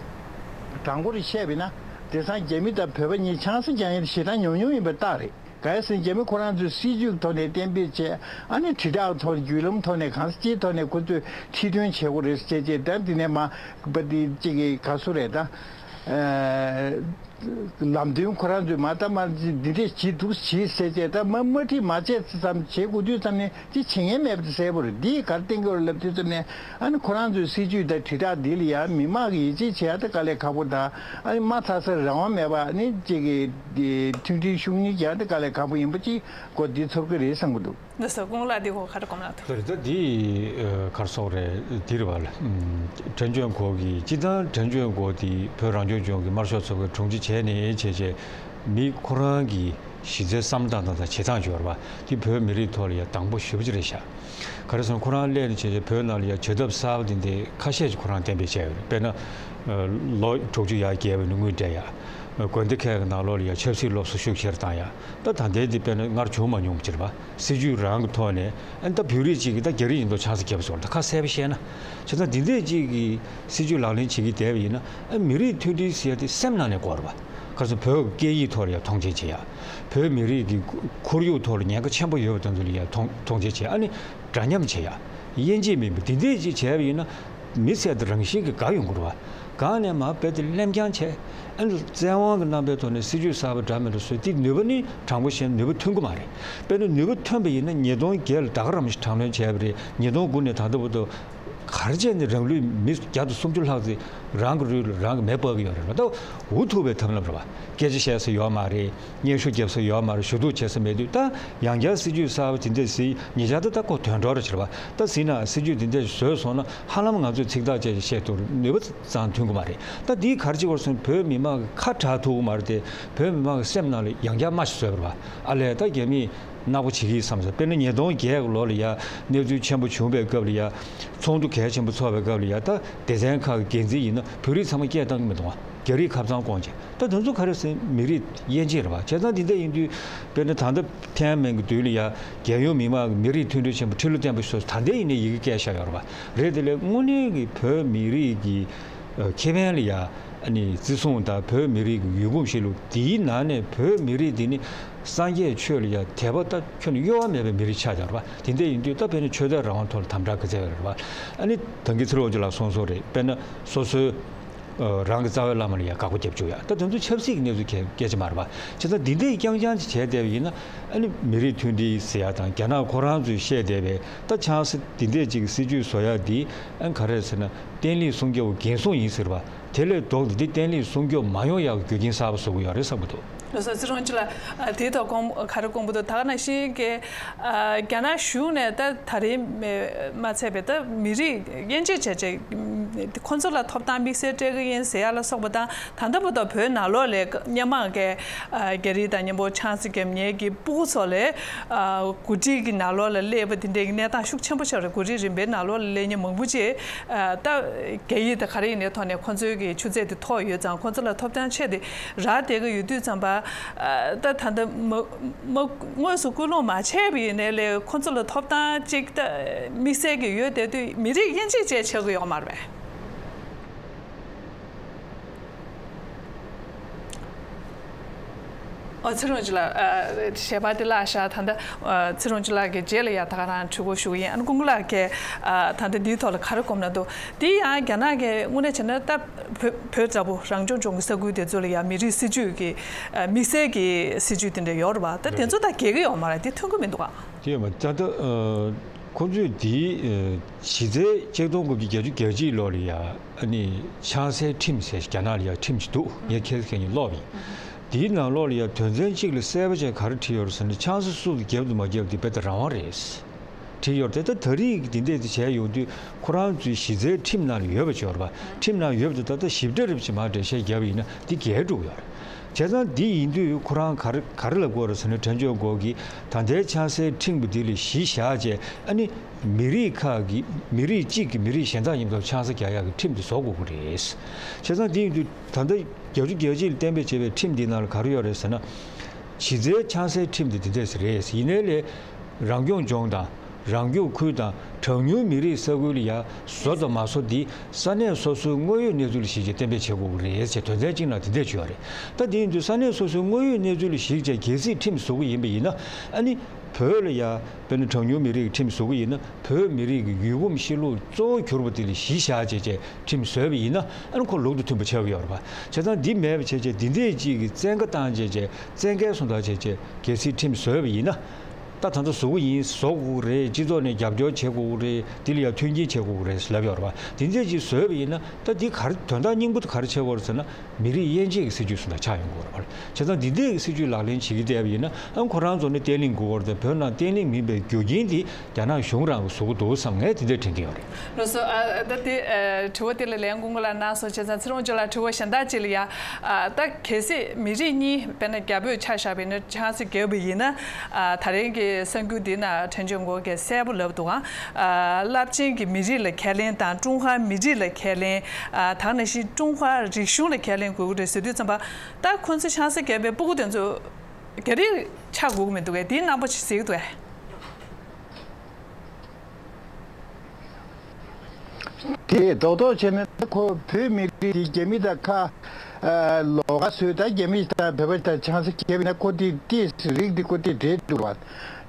དྲང་པོར་བཤད་པ་ཡིན་ན། དེང་སང་རྒྱ་མི་དང་བོད་པ་གཉིས་ཆང་ས་རྒྱག་ཡ་ཞེ་དྲག་ཉུང་ཉུང་ཡིན་པ་རྟགས་རེད། གལ་སྲིད་རྒྱ་མི་ཁོ་རང་ཚོས་སྲིད་ཇུས་ཐོག་ནས་གཏན་འབེབས་བྱས། ཨ་ནི་དྲིལ་བསྒྲགས་ཐོག་བརྒྱུད་ལམ་ཐོག་ནས་གང་ཅིའི་ཐོག་ནས་ཁོ་ཚོས་ཁྲིད་སྟོན་བྱེད་དགོས་རེད་ཟེར་བྱས། ད་འདི་ནས་མ་པ་འདི་གཅིག་གི་ག་སུ་རེད་ད། ཨ་ ལམ་སྟོན་ཁོ་རང་ཚོས་མ་ལྟ་མ་འདི་འདྲས་བྱེད་འདུག་བྱེད་ཟེར་བྱས། ད་མ་མ་ཁྲིད་མ་བྱས་ཙམ་བྱེད་དགོས་དུས་ཙམ་ནས་ཅི་བྱེད་མཁན་མེད་པ་གསལ་པོ་རེད། འདིས་ག་རེ་བསྟན་གྱི་ཡོད་རེད་ལབ་དུས་ཙམ་ནས། ཨ་ནི་ཁོ་རང་ཚོའི་སྲིད་ཇུས་དང་དྲིལ་བསྒྲགས་འདི་ལ་ཡང་མི་མང་གིས་ཡིད་ཆེས་བྱེད་ཡ་དེ་དཀའ་ལས་ཁག་པོ་དང་། ཨ་ནི་མ་ཚ་སར་རང་དབང་མེད་པ། ཨ་ནི་གཅིག་གི་མཐུན་སྒྲིལ་ཤུགས་སྣོན་བྱེད་ཡ་དེ་དཀའ་ལས་ཁག་པོ་ཡིན་པ་ཅིག་གོ་འདི་ཚོར་གི་རེད་བསམ་གི་འདུག། ལགས་སོ། སྐུ་ངོ་ལགས་འདི་གོ་ག་རེ་དགོངས་གནང་འདུག། ད་རེད། ད་འདི་ཨ་ག་རེ་ཟེར་དགོས་རེད། འདི་རེད་པ། ཨམ་ཁྲེན་ཅོན་གོ་གི་སྤྱིར་བཏང་ཁྲེན་ཅོན་གོ་དེ་བོད་རང་སྐྱོང་ལྗོངས་ཀྱི་དམར་ཤོག་ཚོགས་པའི་དྲུང་ཆེ་བྱས་ནས་བྱས་བྱས་མི་ཁོ་རང་གི་གཞི་རྩའི་བསམ་སྟངས་དང་། ད་བྱེད་སྟངས་ཅིག་ཡོད་རེད་པ། དེ་བོད་མི་རིགས་ཐོག་ལ་ཡ་དང་པོ་ཞེ་པོ་ཅིག་རེད་ཤག། ག་རེ་ཟེར་ན་ཁོ་རང་སླེབས་ནས་བྱས་བྱས་བོད་ནང་ལ་ཡ་བྱེད་ཐབས་གསར་པ་དེ་འདྲ་ཁ་ཤས་ཅིག་ཁོ་རང་གཏན་འབེབས་བྱས་ཡོད་རེད། དཔེར་ན་ཨ་ལོ་དྲུག་ཅུ་ཡར་བརྒལ་བའི་དངུལ་སྤྲད་ཡ། དགོན་སྡེ་ཁག་གི་ནང་ལོགས་ལ་ཡ་ཆབ་སྲིད་སློབ་གསོ་ཤུགས་ཆེར་བཏང་ཡ། ད་ད་ལྟའི་འདི་དཔེར་ན་སྔར་བྱུང་མ་མྱོང་བ་ཅིག་རེད་པ། སྲིད་ཇུས་རང་གི་ཐོག་ནས། ཨ་ནི་ད་བོད་རིགས་གཅིག་གིས་ད་རྒྱ་རིགས་ཡིན་མདོག་ཆང་ས་བརྒྱབ་སོང་། ད་ཁ་གསལ་པོ་བཤད་ན། བྱས་ཙང་འདི་འདྲས་གཅིག་གིས་སྲིད་ཇུས་ལག་ལེན་བྱེད་ཀྱི་བསྡད་པ་ཡིན་ན། ཨ་མི་རིགས་མཐུན་སྒྲིལ་ཟེར་ཡ་དེ་སེམས་ནང་ནས་དགོས་རེད་པ། ག་རེ་ཟེར། བོད་ཀྱི་སྐད་ཡིག་ཐོག་ལ་ཡ་མཐོང་ཆེན་བྱེད་ཡ། བོད་མི་རིགས་ཀྱི་ཁོར་ཡུག་ཐོག་ལ་ཉེན་ཁ་ཆེན་པོ་ཡོད་པ་དེ་ཚོ་ལ་ཡ་མཐོང་མཐོང་ཆེན་བྱེད་ཡ། ཨ་ནི་འདྲ་མཉམ་བྱེད་ཡ། དབྱེ་འབྱེད་མེད་པ་འདི་འདྲས་ཅིག་བྱས་པ་ཡིན་ན། མི་ཟེར་དེ་རང་བཞིན་གྱིས་དགའ་ཡོང་གི་རེད་པ། དགའ་ནས་མར་རྦད་དེ་གླེང་རྐྱང་བྱས། ཨ་ནི་བཙན་དབང་གི་རྣམ་པའི་ཐོག་ནས་སྲིད་ཇུས་གསར་པ་འདྲ་མི་འདྲ་བཟོས་ཏེ། ནུས་པ་ནི་དྲང་པོ་བཤད་ན་ནུས་པ་ཐོན་གི་མ་རེད། དཔེར་ན་ནུས་པ་ཐོན་པ་ཡིན་ན་ཉིས་སྟོང་བརྒྱད་ལ་ད་ག་རང་ཞིག་དྲག་གནོན་བྱས་པ་རེད། ཉིས་སྟོང་དགུ་ནས་ད་ལྟ་བར་དུ་ག་རེ་བྱས་ནས་རང་ལུས་མི་བརྒྱ་དང་སུམ་ཅུ་ལྷག་ཙམ་རང་གི་རུས་ལ་རང་གིས་མེ་སྤར་གི་ཡོད་རེད་པ། ད་འུ་ཐུག་པའི་ཐབས་ལམ་རེད་པ། སྐད་ཆ་བཤད་ས་ཡོད་མ་རེད། སྙན་ཞུ་རྒྱབ་ས་ཡོད་མ་རེད། ཞུ་གཏུག་བྱེད་ས་མེད་དུས། ད་ཡང་བསྐྱར་སྲིད་ཇུས་གསར་པ་དེ་འདྲས་ཟིན། ཉེ་ཆར་ད་ལྟ་ཁོ་དོན་གྲུབ་རེད་བྱས་པ། ད་ཟིན་ན་སྲིད་ཇུས་དེ་འདྲས་བཟོས་སོང་ན་ཧ་ལམ་ང་ཚོས་ཚིག་ཐག་བཅད་བཤད་ཐུབ་རེད། ནུས་པ་ཙང་ཐོན་གི་མ་རེད། ད་འདིས་ག་རེ་བྱེད་དགོས་རེད་ཟེར་ན། བོད་མི་མང་གི་ཁ་གྲག་ཐུབ་ཀྱི་མ་རེད་དེ། བོད་མི་མང་གི་སེམས་ནང་ལ་ཡང་བསྐྱར་རྨ་ཞིག་བཟོས་པ་རེད་པ། ཨ་ལས། ད་རྒྱ་མིས་ནག་པོ་བྱེད་ཀྱི་ཡིན་བསམ་ས། དཔེར་ན་ཉིས་སྟོང་བརྒྱད་ཀྱི་ལོ་ལ་ཡ་གནས་ཚུལ་ཆེན་པོ་བྱུང་བའི་སྐབས་ལ་ཡ། ཚོགས་འདུ་གལ་ཆེན་པོ་ཚོགས་པའི་སྐབས་ལ་ཡ། ད་སྡེ་ཚན་ཁག་གི་འགན་འཛིན་ཡིན་ན་བོད་རིགས་ཚང་མ་སྐད་བཏང་གི་མི་འདུག་པ། རྒྱ་རིགས་ཁ་ཚང་བསྐོང་བྱས། ད་དེ་ཚོ་ག་རེ་ཟེར་ན་མི་རིགས་དབྱེ་འབྱེད་རེད་པ། བྱས་ཙང་འདི་འདྲ་ཡིན་དུས། དཔེར་ན་ད་ལྟ་ཐེན་ཨན་མེན་གྱི་དུས་ལ་ཡ་རྒྱལ་ཡོངས་མི་མང་གི་མི་རིགས་མཐུན་སྒྲིལ་ཆེན་པོ་ཁྲི་ལོ་བརྟན་པོ་ཞིག་བཟོས། ད་ལྟའི་ཡིན་ནའི་ཡི་གེ་བཀལ་བཞག་ཡོད་རེད་པ། རེད། དེ་ལས་དངོས་གནས་ཀྱི་བོད་མི་རིགས་ཀྱི་ཨ་ཁེ་ཕན་ལ་ཡ། ཨ་ནི་བརྩི་སྲུང་དང་། བོད་མི་རིགས་ཀྱི་ཡུལ་གོམས་གཤིས་ལུགས། དེའི་ནང་ནས་བོད་མི་རིགས་འདི་ནི་སངས་རྒྱས་ཆོས་ལ་ཡ་དད་པ་ད་ཁྱོན་ནས་གཡོ་བ་མེད་པའི་མི་རིགས་ཆགས་བཞག་རེད་པ། དེ་འདྲ་ཡིན་དུས་ད་དཔེར་ན་ཆོས་དད་རང་དབང་ཐོག་ལ་དམ་དྲག་ག་ཚད་ཡོད་རེད་པ། ཨ་ནི་ད་གིན་ཚེ་རིང་དབང་ཕྱུག་ལགས་གསུངས་སོང་རེད། དཔེར་ན་སོ་སོའི་ཨ་རང་གི་རྩ་བའི་བླ་མ་ལ་ཡ་དགག་པ་རྒྱབ་བཅུག་ཡ། ད་དེ་ཚོ་ཆབ་སྲིད་ཀྱི་གནས་ཚུལ་གལ་སྐད་ཆ་མ་རེད་པ། བྱས་ཙང་འདི་འདྲས་རྐྱང་རྐྱང་ཅིག་བྱས་བསྡད་པ་ཡིན་ན། ཨ་ནི་མི་རིགས་མཐུན་སྒྲིལ་ཟེར་ཡ་དང་། རྒྱ་ནག་ཁོ་རང་ཚོས་བཤད་བསྡད་པའི་ད་ཆང་ས་འདི་འདྲས་ཅིག་གི་སྲིད་ཇུས་བཟོ་ཡ་འདི། ཨ་ནི་ག་རེ་ཟེར་ན། བརྟན་ལྷིང་སྲུང་སྐྱོབ་འགན་སྲུང་ཡིན་ཟེར་བ། དེ་ལས་ལྡོག་སྟེ་འདི་བརྟན་ལྷིང་སྲུང་སྐྱོབ་མ་ཡོང་ཡག་གི་རྒྱུ་རྐྱེན་གསར་པ་བཟོ་གི་ཡོད་རེད་བསམ་གི་འདུག། ལགས་སོ། ཚེ་རིང་དབང་ཕྱུག་ལགས། ཨ་དེའི་ཐོག་དགོངས་ག་རེ་དགོངས་པ་འདུག། ད་ག་ནང་བཞིན་གྱི་ཨ་རྒྱ་ནག་གཞུང་ནས་ད་ད་རེས་མ་ཚད་པའི་ད་མི་རིགས་དབྱེ་འབྱེད་བྱས་བྱས། ཁོང་ཚོ་ལ་ཐོབ་ཐང་དམིགས་བསལ་སྤྲད་ཀྱི་ཡིན་ཟེར་ཡ་ལ་སོགས་པ་དང་། ད་ལྟ་བར་དུ་བོད་ནང་ལོགས་ལ་སྔོན་མ་གི་ཨ་རྒྱ་རིགས་དང་མཉམ་པོ་ཆང་ས་བརྒྱབ་མཁན་གྱི་སྤུ་གུ་ཚོ་ལ་ཨ་འགོ་ཁྲིད་ཀྱི་ནང་ལོགས་ལ་སླེབས་པ་དེ་འདྲའི་གནས་སྟངས་ཤུགས་ཆེན་པོ་ཆགས་རེད། འགོ་ཁྲིད་རིམ་པའི་ནང་ལོགས་ལ་སླེབས་མཁན་མང་པོ་ཅིག་ཨ་ད་རྒྱ་ཡིག་དང་ག་རེ་ཡིན་ནའི་ཐོག་ནས་ཁོང་ཚོའི་གི་ཆུ་ཚད་དེ་མཐོ་ཡོད་ཙང་། ཁོང་ཚོ་ལ་ཐོབ་ཐང་ཆེ་དེ་རག་བསྡད་ཀྱི་ཡོད་དུས་ཙམ་པ། ཨ་ད་ད་ལྟ་མ་མ་དངོས་སུ་སྐུལ་སློང་མ་བྱས་པ་ཡིན་ནའི་ལས། ཁོང་ཚོ་ལ་ཐོབ་ཐང་ཅིག་ད་དམིགས་བསལ་གྱི་ཡོད་བསྡད་དུས། མི་རིགས་དབྱེ་འབྱེད་བཅས་ཆགས་ཀྱི་ཡོད་མ་རེད་པས། ཨོ། ཚེ་རིང་དབང་ཕྱུག་ལགས། ཨ་ཞལ་པར་འདི་བཀླགས་བཞག། ད་ལྟ་ཨ་ཚེ་རིང་དབང་ཕྱུག་ལགས་ཀྱི་རྗེས་ལ་ཡ་ད་ག་རང་དྲི་བ་ཞུ་གི་ཡིན། ཨ་ནི་སྐུ་ངོ་ལགས་ཀྱིས་ཨ་ད་ལྟ་འདིའི་ཐོག་ལ་ག་རེ་དགོངས་གནང་འདུག། འདི་ཡང་རྒྱ་ནག་གི་དངོས་གནས་བྱས་ན་ད་བོད་བོད་འདྲ་པོ་རང་སྐྱོང་ལྗོངས་ཀྱི་ས་ཁུལ་དེ་ཚོ་ལ་ཡ་མི་རིགས་སྲིད་ཇུས་ཀྱི་ཨ་དམིགས་བསལ་གྱི་སྲིད་ཇུས་དེ་འདྲ་ཡོད་རེད་པ། ད་དེ་ཚོ་ད་འགལ་གྱི་ཡོད་མ་རེད། དེ་མཐུན་གྱི་མི་འདུག་ག། དེ་ཡོད་མ་རེད། ད་ལྟ་ཨ་ཁོང་ཚོས་འདི་ཨ་གཞི་རྩའི་ཆིག་སྟོང་དགུ་བརྒྱ་བརྒྱད་ཅུ་གྱ་གཅིག་ལོ་ལ་ཡ། ཨ་ནི་ཆང་སའི་ཁྲིམས་ཟེར་རྒྱ་ནག་ལ་ཡ་ཁྲིམས་ཅིག་འདུག། ངས་ཁ་སང་ཁ་ཉིན་ཀློག་པ་ཡིན། དེའི་ནང་ལོགས་ལ་ཡ་དོན་ཚན་གཅིག་ལ་གསལ་པོ་བྱས་ག་རེ་བྲིས་ཡོད་རེད་ཟེར་ན། ཆང་ས་སུ་དང་བརྒྱབ་དང་མ་བརྒྱབ་དེ་རྦད་དེ་རང་དབང་རེད་བྲིས་ཡོད་རེད། ད་ད་རེས་ཀྱི་དེ་འདྲས་དེ་བྱས་ཡོང་དུས། ཁོ་རང་ཚོའི་གཞི་རྩའི་ཁྲིམས་ནང་ལ་ཡོད་པ་ཅིག་ཡོད་རེད་པ། ཁྲིམས་ནང་ཡོད་པ་དེ་ད་ལྟ་ཞིབ་ཕྲ་རེ་བྱས་མར་འགྲེལ་བཤད་བརྒྱབ་པ་ཡིན་ན་འདི་འགལ་འགྲོ་གི་ཡོད་རེད། བྱས་ཙང་འདི་ཡིན་དུས་ཁོ་རང་ག་རེ་ག་རེ་ལབ་དགོས་རེད་ཟེར་ན། ཁྲེན་ཅོན་གོ་གིས་ད་ལྟའི་ཆང་སའི་ཁྲིམས་ཀྱི་འདི་ལ་གཞི་བཞག་བྱས། ཨ་ནི་མི་རིགས་ཁག་གི་མི་རིགས་གཅིག་གིས་མི་རིགས་གཞན་དག་མཉམ་དུ་ཆང་ས་རྒྱག་ཡག་གི་ཁྲིམས་དེ་བཟོ་དགོས་ཀྱི་རེད། བྱས་ཙང་འདི་ཡིན་དུས་ད་ལྟ་བརྒྱད་ཅུ་གྱ་གཅིག་ལ་གཏན་འབེབས་བྱས་པའི་ཁྲིམས་འདིའི་ནང་ལ་ག་རེ་ཡོད་རེད་ཟེར་ན། གཞི་རྩའི་ཆང་སའི་ཁྲིམས་དེ་འདི་འདྲས་རེད། ཡིན་ནའི་ལས་རང་སྐྱོང་ལྗོངས་དང་། རང་སྐྱོང་ཁུལ་དང་། གྲངས་ཉུང་མི་རིགས་ས་ཁུལ་ལ་ཡ་བཟོ་དང་མ་བཟོ་འདི་ས་གནས་སོ་སོའི་དངོས་ཡོད་གནས་ཚུལ་ལ་གཞིགས་བྱས་གཏན་འབེབས་བྱེད་དགོས་ཀྱི་རེད་ཅེས་དོན་ཚན་གཅིག་ནང་དེ་འདྲས་བརྗོད་ཡོད་རེད། ད་དེ་ཡིན་དུས་ས་གནས་སོ་སོའི་དངོས་ཡོད་གནས་ཚུལ་ལ་གཞིགས་བྱས་གལ་སྲིད་ཁྲིམས་བཟོ་གི་ཡིན་པ་ཡིན་ན། ཨ་ནི་ བོད་ལ་ཡ་དཔེར་ན་གྲངས་ཉུང་མི་རིགས་ཀྱི་ཁྲིམས་བཟོ་གི་ཡིན་ན། བོད་མི་རིགས་ཀྱི་ཡུལ་གོམས་གཤིས་ལུགས་གཙོ་བོ་གྱུར་པ་དེ་ལ་གཞི་བཞག་བྱས་བྱས་ཁྲིམས་བཟོས་པ་ཡིན་ན། ཨ་ནི་ཁོ་ལུགས་དང་མཐུན་པ་ཆགས་ཀྱི་ཡོད་རེད་པ། བྱས་ཙང་འདི་མེད་པ་བྱས་བྱས་འདི་འདྲས་ཅིག་གི་བཙན་བཀའ་བཏང་བྱས་བྱས་བཙན་རྒྱལ་སོང་ད་བྱས་བྱས་གལ་སྲིད་ཁྲིམས་བཟོས་པ་ཡིན་ན། ད་ད་ལྟ་བཟོ་གི་ཡིན། བཟོ་དགོས་ཀྱི་རེད། སྤྱི་ཚོགས་ནས་རྒྱབ་སྐྱོར་བྱེད་དགོས་ཀྱི་རེད། འདི་ལ་ཡ་མཐུན་རྐྱེན་བྱེད་དགོས་ཀྱི་རེད་ལབ་ཡོད་རེད་པ། འདི་འདྲས་ཅིག་བཟོས་པ་ཡིན་ན། ད་འདི་ག་རེ་དོན་དག་སྙིང་པོ་དེ་ག་རེ་ཆགས་ཀྱི་ཡོད་རེད་ཟེར་ན། མི་རིགས་དབྱེ་འབྱེད་ཀྱི་སྲིད་ཇུས་སུ་ད་ཆགས་ཡོང་གི་ཡོད་རེད་པ། བྱས་ཙང་འདི་འདྲས་ཀྱི་སྲིད་ཇུས་ལག་ལེན་བྱེད་ཀྱི་བསྡད་པ་ཡིན་ན། ཨ་ཁོ་རང་ཚོ་ནི་བརྟན་ལྷིང་དགོས་ཀྱི་རེད་དེ། བོད་ནང་བརྟན་ལྷིང་མིན་པའི་རྒྱུ་རྐྱེན་དེ་རྒྱ་ནག་གཞུང་རང་གིས་བཟོ་གི་འདུག་བསམ། ངས་དེ་འདྲས་དྲན་གྱི་ཡོད་རེད། ལགས་སོ། ཨ་ད་དེ་ཨ་དྲི་བ་དེ་ལ་ལན་སྐུ་ངོ་ལགས་གནང་སོང་། བྱས་ཙང་ཚེ་རིང་ཅོ་ལགས་དྲི་བ་གཞན་དག་ཅིག་ལ་ཡ། ཨ་ད་གལ་སྲིད་མི་རིགས་གཉིས་དཔེར་ན་རྒྱ་བོད་ཆ་བཞག་པ་ཡིན་ན་ཆང་ས་བརྒྱབ་པ་ཡིན་ན། ཨ་ད་རིང་གི་གསར་འགྱུར་འདི་ནང་དྲན་ཆོས་མགོ་གིས་གསལ་པོ་ལབ་འདུག་ག་ཨ་རླབས་ཆེན་གྱི་མི་རིགས་ལ་ཁས་ལེན་དང་ཀྲུང་ཧྭ་མི་རིགས་ལ་ཁས་ལེན། ཨ་ད་ག་ནང་བཞིན་ཀྲུང་ཧྭ་རིག་གཞུང་ལ་ཁས་ལེན་དགོས་ཀྱི་རེད་ཟེར་དུས་ཙམ་པ། ད་ཁོང་ཚོས་ཆང་ས་བརྒྱབ་པའི་སྤུ་གུ་དེ་ཚོ་རྒྱ་རིགས་ཆགས་དགོས་ཀྱི་མི་འདུག་གས། དེའི་རྣམ་པ་ཞིག་གཟིགས་འདུག་གས། དེ་རྡོག་རྡོག་བྱས་ན་ད་ཁོ་བོད་མི་རིགས་དེ་རྒྱ་མི་དང་ཁ་ཨ་ལོགས་ཀ་བཟོས། ད་རྒྱ་མི་དང་བོད་པ་དང་ཆང་ས་བརྒྱབ་ན་ཁོ་དེ་དེ་རིགས་དེ་ཁོ་དེ་འདྲེས་འདུག་བ།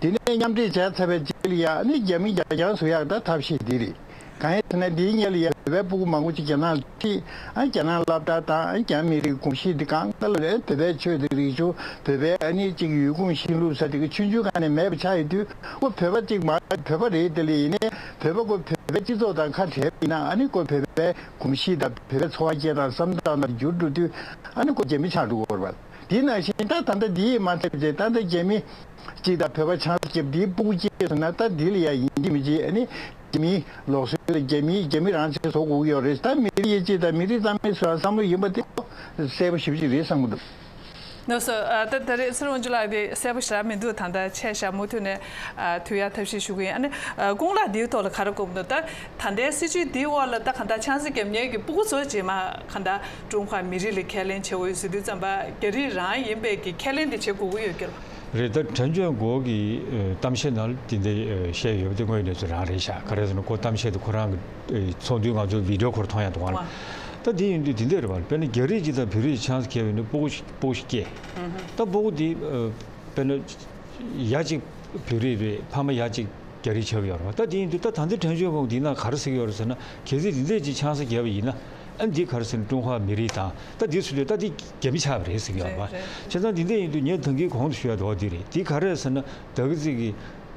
དེ་ནས་མཉམ་འདྲེས་བྱས་ཚར་བའི་རྗེས་ལ་ཡ་ནི་རྒྱ་མི་རྒྱ་རྐྱང་བཟོ་ཡག་ད་ཐབས་ཤེས་འདི་རེད། གང་ཡིན་ཟེར་ན་འདིའི་སྔོན་ལ་ཡ་བོད་པའི་སྤུ་གུ་མང་པོ་ཅིག་རྒྱ་ནག་ལ་ཁྲིད། ཨ་རྒྱ་ནག་སློབ་གྲྭ་དང་ཨ་རྒྱ་མི་རིགས་གོམས་གཤིས་འདི་གང་ག་ལ་རེད། བོད་པའི་ཆོས་དང་རིག་གཞུང་། བོད་པའི་ཨ་ནི་ཅིག་ཡུལ་གོམས་གཤིས་ལུགས་ཟེར་དེ་གི་ཆུང་ཆུང་སྒང་ནས་མེད་པ་ཆགས་ཡོད་དུས། ཁོ་བོད་པ་ཅིག་མ་བོད་པ་རེད། དེ་ལ་ཡིན་ནའི་བོད་པ་ཁོ་བོད་པའི་སྤྱི་ཚོགས་དང་ཁ་བྲལ་བ་ཡིན་ན། ཨ་ནི་ཁོ་བོད་པའི་གོམས་གཤིས་དང་བོད་པའི་འཚོ་བ་སྐྱེལ་སྟངས་བསམ་སྟངས་དང་འགྱུར་འགྲོ་དུས། ཨ་ནི་ཁོ་རྒྱ་མི་ཆགས་འགྲོ་གི་ཡོད་རེད་པ། དེ་ནང་བཞིན་ད་ད་ལྟ་འདི་ཡིས་མ་ཚད་པ་བྱས། ད་ལྟ་རྒྱ་མི་གཅིག་དང་བོད་པ་ཆང་ས་བརྒྱབ། འདིའི་སྤུ་གུ་སྐྱེས་སོང་ན། ད་འདི་ལ་ཡ་ཡིན་གཅིག་མིན་གཅིག་ཨ་ནི་རྒྱ་མིའི་ལུགས་སྲོལ་ལ། རྒྱ་མིའི་རྒྱ་མི་རང་བཙན་བཟོ་དགོས་ཀྱི་ཡོད་རེད། ད་མི་རིགས་དབྱེ་འབྱེད་དང་མི་རིགས་རྩ་མེད་བཟོ་ཡག་བསམ་བློ་ཡིན་པ་དེ་གསལ་པོ་ཞེ་པོ་ཅིག་རེད་བསམ་གྱི་འདུག། ལགས་སོ། ཨ་ད་ད་རེས་ཚེ་རིང་དབང་ཕྱུག་ལགས་དེ་གསལ་པོ་ཞེ་དྲག་མི་འདུག། ད་ལྟ་ཆད་བཞག་མུ་མཐུད་ནས་ཨ་ཐུག་ཡག་ཐབས་ཤེས་ཞུ་གི་ཡིན། ཨ་ནི་ཨ་སྐུ་ངོ་ལགས་འདིའི་ཐོག་ལ་ག་རེ་དགོངས་འདུག། ད་ད་ལྟའི་སྲིད་བྱུས་འདིའི་འོག་ལ་ད་གང་ལྟར་ཆང་ས་བརྒྱབ་མཁན་གྱི་སྤུ་གུ་ཚོ་རྗེས་མ་གང་ལྟར་ཀྲུང་ཧྭ་མི་རིགས་ལ་ཁས་ལེན་བྱེད་དགོས་ཡོད་ཟེར་དུས་ཙམ་པ། རྒྱ་རིགས་རང་ཡིན་པའི་གི་ཁས་ལེན་དེ་བྱེད་དགོས་ཀྱི་ཡོད་ཀྱི་རེད། རེད། ད་དྲན་ཆོས་མགོ་གི་ཨ་གཏམ་བཤད་ནང་ལ་དེ་འདྲ་ཨ་བཤད་ཡོད་པ་དེ་དངོས་གནས་ཚུལ་རང་རེད་ཤག། ག་རེ་ཟེར་ན་ཁོ་གཏམ་བཤད་དེ་ཁོ་རང་གི་ཨ་ཚོགས་འདུའི་ང་ཚོ་བི་ཌི་ཡོ་ཁོ་རང་མཐོང་ཡག་འདུག་ག་ལ། ད་དེ་ཡིན་དུས་དེ་འདྲ་རེད་པ། དཔེར་ན་རྒྱ་རིགས་གཅིག་དང་བོད་རིགས་ཆང་ས་བརྒྱབ་ཡོད་ན་སྤུ་གུ་ཞིག་སྤུ་གུ་ཞིག་སྐྱེས། ད་སྤུ་གུ་དེ་ཨ་དཔེར་ན་ཡ་གཅིག་བོད་རིགས་རེད། ཕ་མ་ཡ་གཅིག་རྒྱ་རིགས་ཆགས་ཀྱི་ཡོད་རེད་པ། ད་དེ་ཡིན་དུས་ད་ད་ལྟའི་དྲན་ཆོས་མགོ་འདི་ན་ག་རེ་ཟེར་གྱི་ཡོད་རེད་ཟེར་ན། གལ་སྲིད་འདི་འདྲས་ཅིག་ཆང་ས་བརྒྱབ་པ་ཡིན་ན། ཨ་འདི་ག་རེ་ཟེར་ན་ཀྲུང་ཧྭ་མི་རིགས་དང་། ད་འདི་ཚོ་ལས་ད་འདི་རྒྱ་མི་ཆགས་པ་རེད་ཟེར་གྱི་ཡོད་རེད་པ། རེད་རེད། བྱས་ཙང་འདི་འདྲས་ཡིན་དུས་ངས་ད་གིན་གོང་དུ་ཞུ་ཡག་འདུག་པ། འདི་རེད། འདི་ག་རེ་ཟེར་ན། ད་གི་ཚིག་གི་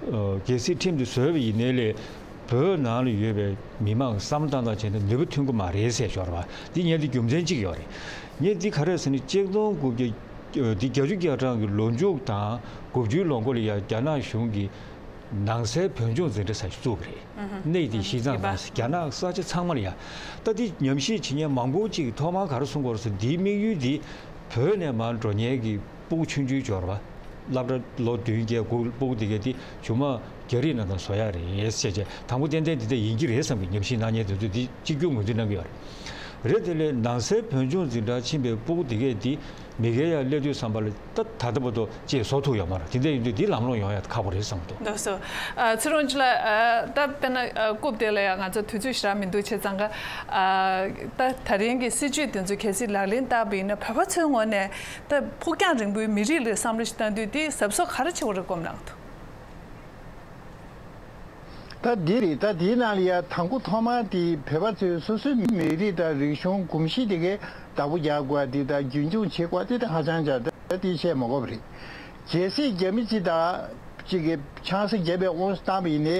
ཨ་གལ་སྲིད་ཁྲིམས་འདི་བཟོས་པ་ཡིན་ནའི་ལས། བོད་ནང་ལ་ཡོད་པའི་མི་མང་བསམ་བློ་བཏང་སྟངས་བྱས་ན་ནུས་པ་ཐོན་གྱི་མ་རེད་ཟེར་ཞོར་བ། འདི་ངས་འདི་རྒྱུ་མཚན་གཅིག་ཡོད་རེད། ངས་འདི་ག་རེ་ཟེར་ན། གཅིག་སྟོང་དགུ་བརྒྱ་ཨ་འདི་བརྒྱད་ཅུ་གྱ་གྲངས་ཀྱི་ལོ་མཇུག་དང་དགུ་བཅུའི་ལོ་མགོ་ལ་ཡ་རྒྱ་ནག་གཞུང་གིས་ནང་སའི་བོད་ལྗོངས་འཛིན་གྲྭ་ཟེར་ཞིག་བཙུགས་པ་རེད། ཨུ་ཧུ། གནས་དེ་ཨུ་ཧུ། ཤིས་ཙང་ཡིན་པ། དང་རྒྱ་ནག་ས་ཆ་ཚང་མ་ལ་ཡ། ད་འདི་ཉམས་ཞིབ་བྱེད་མཁན་མང་པོ་ཅིག་ཐོག་མར་ག་རེ་གསུང་གི་ཡོད་རེད་ཟེར། འདིའི་དམིགས་ཡུལ་འདི་བོད་ནས་མར་འགྲོ་མཁན་གྱི་སྤུ་གུ་ཆུང་ཆུང་ཞོར་བ། སློབ་གྲྭ་ལོ་བདུན་བརྒྱད་དགུ་སྤུ་གུ་དེ་གས་དེ་གཞུག་མ་རྒྱ་རིགས་ནང་དང་བཟོ་ཡག་རེད་ཟེར་བྱས། དང་པོ་ཏན་ཏན་འདི་འདྲ་ཡིན་གྱི་རེད་བསམ་གྱི་ཉམས་ཞིབ་གནང་མཁན་དེ་ཚོས་འདི་གཅིག་གྱུར་ངོས་འཛིན་གནང་གི་ཡོད་རེད། རེད། དེ་ལས་ནང་སའི་བོད་ལྗོངས་འཛིན་གྲྭར་ཕྱིན་པའི་སྤུ་གུ་དེ་གས་དེ་མི་སྒེར་ཡར་སླེབས་དུས་ཙམ་པ་ལ་ད་ད་ལྟ་བར་དུ་ཅིག་བཟོ་ཐུབ་ཡོད་མ་རེད། དེ་འདྲ་ཡིན་དུས་འདི་ལམ་ལྷོང་ཡོང་ཡག་ཁག་པོ་རེད་བསམ་གྱི་འདུག། ལགས་སོ། ཨ་ཚེ་རིང་ལགས། ཨ་ད་དཔེར་ན་ཨ་རྐུབ་དེ་ལ་ཡང་ང་ཚོ་དུས་ཚོད་ཞེ་དྲག་མི་འདུག། བྱས་ཙང་ཀ་ཨ་ད་ད་རིང་གི་སྲིད་བྱུས་དེ་ཚོ་གལ་སྲིད་ལག་ལེན་བསྟར་བ་ཡིན་ན། བོད་པ་ཚོའི་ངོས་ནས་ད་ཕུགས་རྒྱང་རིང་པོའི་མི་རིགས་ལ་བསམ་བློ་ཞིག་བཏང་དུས། དེ་གཟབ་གཟབ་ག་རེ་བྱེད་དགོས་རེད་དགོངས་གནང་འདུག། ད་འདི་རེད། ད་འདིའི་ནང་ལ་ཡ་དང་པོ་ཐོག་མར་དེ་བོད་པ་ཚོས་སོ་སོའི་མི་རིགས་དང་རིག་གཞུང་གོམས་གཤིས་དེ་གའི་བདག་པོ་རྒྱག་དགོས་པ་དེ་དང་རྒྱུན་འཁྱོངས་བྱེད་དགོས་པ་དེ་ད་ཧ་ཅང་ཅག་ད་དེ་བཤད་མ་དགོས་པ་རེད། གལ་སྲིད་རྒྱ་མི་སྤྱི་དང་གཅིག་གིས་ཆང་ས་བརྒྱབ་པའི་དབང་དུ་བཏང་བ་ཡིན་ནའི།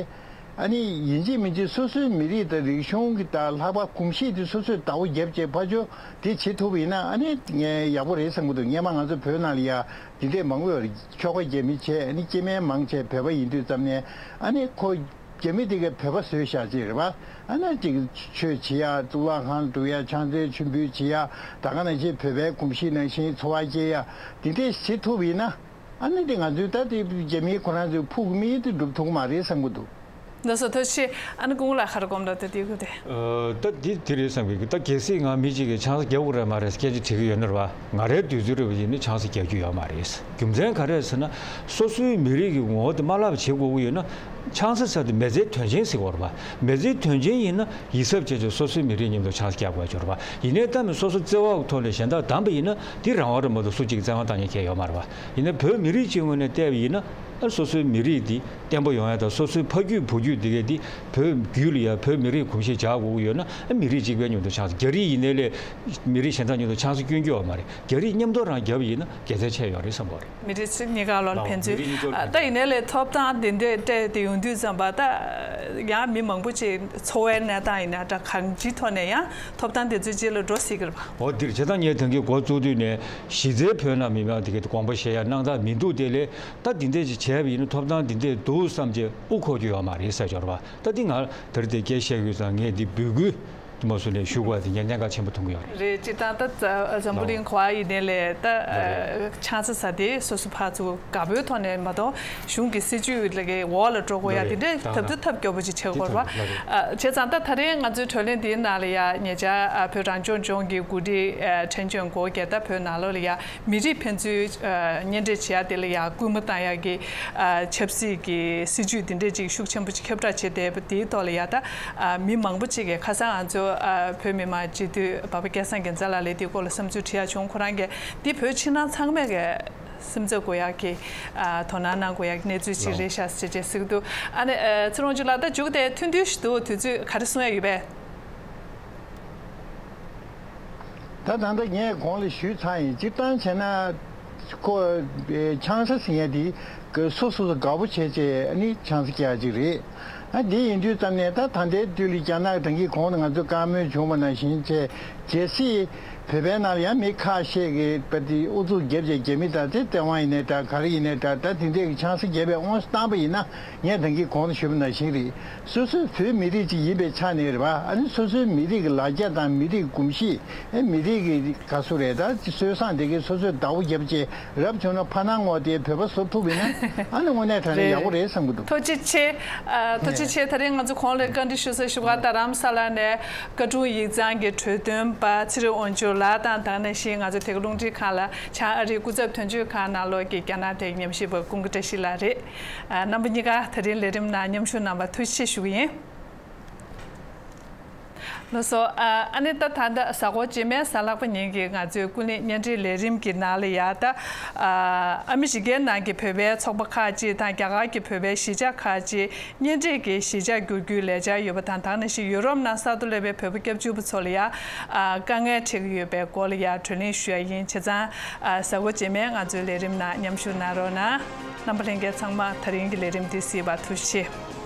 ཨ་ནི་ཡིན་གཅིག་མིན་གཅིག་སོ་སོའི་མི་རིགས་དང་རིག་གཞུང་གི་དང་ལྷག་པར་གོམས་གཤིས་དེ་སོ་སོས་བདག་པོ་བརྒྱབ་བྱས་ཕར་ཕྱོགས་དེ་བྱེད་ཐུབ་པ་ཡིན་ན། ཨ་ནི་ངས་ཡག་པོ་རེད་བསམ་གྱི་འདུག། སྔོན་མ་ང་ཚོ་བོད་ནང་ལ་ཡ་འདི་འདྲས་མང་པོ་ཡོད་རེད། ཁྱོ་ག་རྒྱ་མི་བྱས། ཨ་ནི་སྐྱེ་དམན་མང་ཆེ་བོད་པ་ཡིན་དུས་ཙམ་ནས། ཨ་ནི་ཁོ་རྒྱ་མི་དེ་གས་བོད་པ་བཟོས་བཞག་ཅིག་རེད་པ། ཨ་ནི་ཅིག་ཆོས་བྱེད་ཡ། གཙུག་ལག་ཁང་འགྲོ་ཡ། ཕྱག་འཚལ་མཆོད་འབུལ་བྱེད་ཡ། ད་ག་ནང་བཞིན་བོད་པའི་གོམས་གཤིས་ནང་བཞིན་འཚོ་བ་སྐྱེལ་ཡ། འདི་འདྲས་བྱེད་ཐུབ་པ་ཡིན་ན། ཨ་ནི་དེ་ང་ཚོའི་ད་དེ་རྒྱ་མིའི་ཁོ་རང་ཚོའི་ཕུགས་དམིགས་དེ་འགྲུབ་ཐུབ་ཀྱི་མ་རེད་བསམ་གྱི་འདུག། ལགས་སོ། ཐུགས་རྗེ་ཆེ། ཨ་ནི་སྐུ་ངོ་ལགས་ག་རེ་དགོངས་འདུག། ད་དེ་ཁུ་དེ། ཨ་ད་འདི་དེ་རེད་བསམ་གི། ད་གལ་སྲིད་ང་མི་གཅིག་གིས་ཆང་ས་བརྒྱབ་དགོས་རེད་མ་རེད་སྐད་ཆ་དྲི་གི་ཡོད་ན་རེད་པ། ང་རའི་འདོད་ཚུལ་རེད་པ་ཡིན་ན་ཆང་ས་བརྒྱབ་རྒྱུ་ཡོད་མ་རེད། རྒྱུ་མཚན་ག་རེ་རེད་ཟེར་ན། སོ་སོའི་མི་རིགས་ཀྱི་ངོ་བོ་དེ་མ་བརླག་པ་བྱེད་དགོས་ཀྱི་ཡོད་ན། ཆང་ས་ཟེར་དེ་མི་ཚེའི་དོན་ཆེན་ཟེར་གྱི་ཡོད་རེད་པ། མི་ཚེའི་དོན་ཆེན་ཡིན་ན་ཡིད་གཟབ་བྱས་བྱས་སོ་སོའི་མི་རིགས་མཉམ་དུ་ཆང་ས་བརྒྱབ་དགོས་ཀྱི་ཡོད་རེད་པ། ཡིན་ནའི་ད་མི་སོ་སོ་བརྩེ་བ་གི་ཐོག་ནས་གཞན་དག་བདམས་པ་ཡིན་ན། འདི་རང་དབང་རེད་མ་གཏོགས་སུ་གཅིག་བཙན་དབང་བཏང་མཁན་གང་ཡང་ཡོད་མ་རེད་པ། ཡིན་ནའི་བོད་མི་རིགས་སྤྱིའི་ངོས་ནས་བལྟས་པ་ཡིན་ན། ཨ་སོ་སོའི་མི་རིགས་འདི་བརྟན་པོ་ཡོང་ཡ་དང་། སོ་སོའི་ཕ་རྒྱུད་བུ་རྒྱུད་འདི་གས་འདི་བོད་བརྒྱུད་ལ་ཡ་བོད་མི་རིགས་གོམས་གཤིས་འཇགས་དགོས་ཀྱི་ཡོད་ན། ཨ་མི་རིགས་གཅིག་པའི་མཉམ་དུ་ཆགས་སོང་། རྒྱ་རིགས་ཡིན་ནའི་ལས་མི་རིགས་གཞན་དག་མཉམ་དུ་ཆགས་སུ་སྐྱོན་གྱི་ཡོད་མ་རེད། རྒྱ་རིགས་མཉམ་དུ་རང་བརྒྱབ་ཡིན་ན་དགེ་མཚན་ཆེ་ཡོད་རེད་བསམ་གྱི་ཡོད་རེད། མི་རིགས་གཉིས་ཀ་ལ་ལའོ་ཕན་ཚུན། མི་རིགས་གཉིས་ཀ་ལ་ཨ་ད་ཕན་ཡིན་ནའི་ལས་ཐོབ་ཐང་དེ་འདྲས་སྤྲད་དེ་ཡོང་དུས་ཙམ་པ། ད་ཡང་མི་མང་པོ་ཅིག་འཚོ་བའི་གནས་སྟངས་ཡིན་ན་འདྲ། གང་ཅིའི་ཐོག་ནས་ཡང་ཐོབ་ཐང་དེ་ཚོའི་རྗེས་ལ་འགྲོ་སྲིད་ཀྱི་རེད་པ། འོ་འདིར་བྱས་ཙང་ངས་ད་གིན་འགོ་བཙུགས་དུས་ནས་གཞི་རྩའི་བོད་ནང་མི་མང་དེ་གའི་དགོངས་པ་བཞེས་ཡ་སྣང་དག་མི་འདུག་དེ་ལས་ད་འདི་འདྲས་ཅིག་བྱས་པ་ཡིན་ན་ཐོབ་ཐང་འདི་འདྲས་འདུག་བསམ་བྱས་དབུ་འཁོར་རྒྱུ་ཡོད་མ་རེད་ཟེར་ཞོར་བ། ད་འདི་ང་དེར་དེ་སྐད་བཤད་དགོས་ཙང་ངས་འདི་འབོད་སྐུལ་དུ་མ་བཟོ་ནས་ཞུ་དགོས་པ་དེ་ངས་གནད་འགག་ཆེན་པོ་མཐོང་གི་ཡོད་རེད། རེད། སྤྱིར་བཏང་ད་འཛམ་བུ་གླིང་ག་པར་ཡིན་ནའི་ལས་ད་ལགས་རེད། ཆང་ས་ཟ་དེ་སོ་སོ་ཕར་ཚུར་དགའ་པོའི་ཐོག་ནས་མ་གཏོགས་གཞུང་གི་སྲིད་ཇུས་ལ་གི་འོག་ལ་འགྲོ་དགོས་ཡ་ལགས་དེ་རེད། འདྲས་ད་ཐབས་ད་ཐབས་སྐྱོ་པོ་ཅིག་བྱེད་དེ་དགོས་རེད་ཐབས་པ། ལགས་རེད། ཨ་བྱས་ཙང་ད་ད་རེས་ང་ཚོའི་གྲོས་གླེང་འདིའི་ནང་ལ་ཡ་ཉེ་ཆར་ཨ་བོད་རང་སྐྱོང་ལྗོངས་ཀྱི་འགོ་ཁྲིད་ཨ་ཁྲེན་ཆོན་གོ་གིས་ད་བོད་ནང་ལོགས་ལ་ཡ་མི་རིགས་ཕན་ཚུན་ཨ་གཉེན་སྒྲིག་བྱེད་ཡ་དེ་ལ་ཡ་སྐུལ་མ་བཏང་ཡ་གི་ཨ་ཆབ་སྲིད་ཀྱི་སྲིད་ཇུས་འདི་འདྲས་ཅིག་ཤུགས་ཆེན་པོ་ཅིག་ཁྱབ་བསྒྲགས་བྱས་བསྡད་པ་དེའི་ཐོག་ལ་ཡ་ད་ཨ་མི་མང་པོ་ཅིག་གིས་ཁ་སང་ང་ཚོ་ཨ་བོད་མི་མང་སྤྱི་འཐུས་འབའ་པ་སྐལ་བཟང་རྒྱལ་མཚན་ལགས་ལ་དེའི་སྐོར་ལ་བསམ་ཚུལ་དྲི་ཡ་བྱུང་། ཁོ་རང་གིས་འདི་བོད་ཕྱི་ནང་ཚང་མས་གི་སེམས་འཚབ་དགོས་ཡག་གི་ཨ་དོ་སྣང་གནང་དགོས་ཡག་གི་གནས་ཚུལ་ཅིག་ལའོ་རེད་ཤག་ཟེར་བྱས་ཟེར་གྱི་འདུག་ཨ་ནི་ཨ་ཚེ་རིང་ཕུན་ཚོགས་ལགས། ད་མཇུག་དེ་ཐུང་ཐུང་ཞིག་འདུག་དུས་ཚོད་ག་རེ་གསུང་ཡ་ཡོད་པས། ད་ད་ལྟ་ངས་གོང་ལ་ཞུས་ཚར་ཡིན། སྤྱིར་བཏང་བྱས་ན་ཁོ་ཨེ་ཆང་ས་ཟེར་མཁན་དེ་གི་སོ་སོ་སོ་དགའ་པོ་བྱས་བྱས་ཨ་ནི་ཆང་ས་བརྒྱབ་ཡ་ཅིག་རེད། ཨ་འདི་ཡིན་དུས་ཙམ་ནས་ད་ད་ལྟའི་དུས་ལ་རྒྱ་ནག་ད་གིན་གོང་དུ་ང་ཚོ་བཀའ་མོལ་བྱུང་བ་ནང་བཞིན་བྱས་གལ་སྲིད་བོད་པའི་ནང་ལ་ཡང་མི་ཁ་ཤས་ཀྱིས་པ་དེ་ཨུ་ཚུགས་བརྒྱབ་བྱས་རྒྱ་མི་དང་དེ་བཙན་དབང་ཡིན་ནའི་འདྲ་ག་རེ་ཡིན་ནའི་འདྲ། ད་དེ་འདྲས་ཀྱི་ཆང་ས་བརྒྱབ་པའི་དབང་དུ་བཏང་པ་ཡིན་ན་ངས་ད་གིན་གོང་དུ་ཞུས་པ་ནང་བཞིན་རེད། སོ་སོའི་བོད་མི་རིགས་ཅིག་ཡིན་པའི་ཆ་ནས་རེད་པ། ཨ་ནི་སོ་སོའི་མི་རིགས་ཀྱི་ལ་རྒྱ་དང་མི་རིགས་ཀྱི་གོམས་གཤིས། ཨེ་མི་རིགས་ཀྱི་ག་ཚོད་རེད། ད་སྲོལ་བཟང་དེ་གའི་སོ་སོས་བདག་པོ་བརྒྱབ་བྱས་རབ་བྱུང་ན་ཕ་ནང་ངོ་དེ་བོད་པ་བཟོ་ཐུབ་ཡིན་ན་ཨ་ནི་དངོས་གནས་དྲང་གནས་ཡག་པོ་རེད་བསམ་གྱི་འདུག་ཐུགས་རྗེ་ཆེ། ཨ་ཐུགས་རྗེ་ཆེ། ད་རིང་ང་ཚོ་གོང་ལ་བཀའ་འདྲི་ཞུ་སར་བཞུགས་པ་རྡ་རམ་ས་ལ་ནས་བཀའ་དྲུང་ཡིག་ཚང་གི་གྲོས་སྟོན་པ་ཚེ་རིང་དབང་ཕྱུག་ལགས་དང་། དེ་ནང་བཞིན་ང་ཚོ་དེ་ག་རླུང་འཕྲིན་ཁང་ལ་བྱང་ཨ་རིའི་སྐུ་ཚབ་དོན་གཅོད་ཁང་ནང་ལོགས་ཀྱི་རྒྱ་ནག་ཐད་ཉམས་ཞིབ་པ་ཀུན་དགའ་བཀྲ་ཤིས་ལགས་རེད། ཨ་རྣམ་པ་གཉིས་ཀ་ད་རིང་ལས་རིམ་ནང་མཉམ་ཞུགས་གནང་བར་ཐུགས་རྗེ་ཆེ་ཞུ་གི་ཡིན། ལགས་སོ། ཨ་ཨ་ནི་ད་ད་ལྟ་གཟའ་འཁོར་རྗེས་མའི་གཟའ་ལྷག་པ་ཉིན་གྱི་ང་ཚོའི་ཀུན་གླེང་བརྙན་འཕྲིན་ལས་རིམ་གྱི་ནང་ལ་ཡ་ད་ཨ་ཨ་མི་རི་ཀའི་ནང་གི་བོད་པའི་ཚོགས་པ་ཁག་ཅིག་དང་རྒྱ་གར་གྱི་བོད་པའི་གཞིས་ཆགས་ཁག་ཅིག་གཉེན་སྒྲིག་གི་གཞིས་ཆགས་བསྒྱུར་རྒྱུའི་ལས་འཆར་ཡོད་པ་དང་། དེ་ནང་བཞིན་ཡུ་རོབ་ནང་གསར་དུ་སླེབས་པའི་བོད་པ་སྐྱབས་བཅོལ་བ་ཚོ་ལ་ཡ་ཨ་དཀའ་ངལ་འཕྲད་ཀྱི་ཡོད་པའི་སྐོར་ལ་ཡ་གྲོས་གླེང་ཞུ་ཡ་ཡིན། བྱས་ཙང་ཨ་གཟའ་འཁོར་རྗེས་མའི་ང་ཚོའི་ལས་རིམ་ནང་མཉམ་ཞུགས་གནང་རོགས་གནང་། རྣམ་པ་ལྷན་རྒྱས་ཚང་མ་ད་རིང་གི་ལས་རིམ་འདི་གཟིགས་པར་ཐུགས་རྗེ་ཆེ།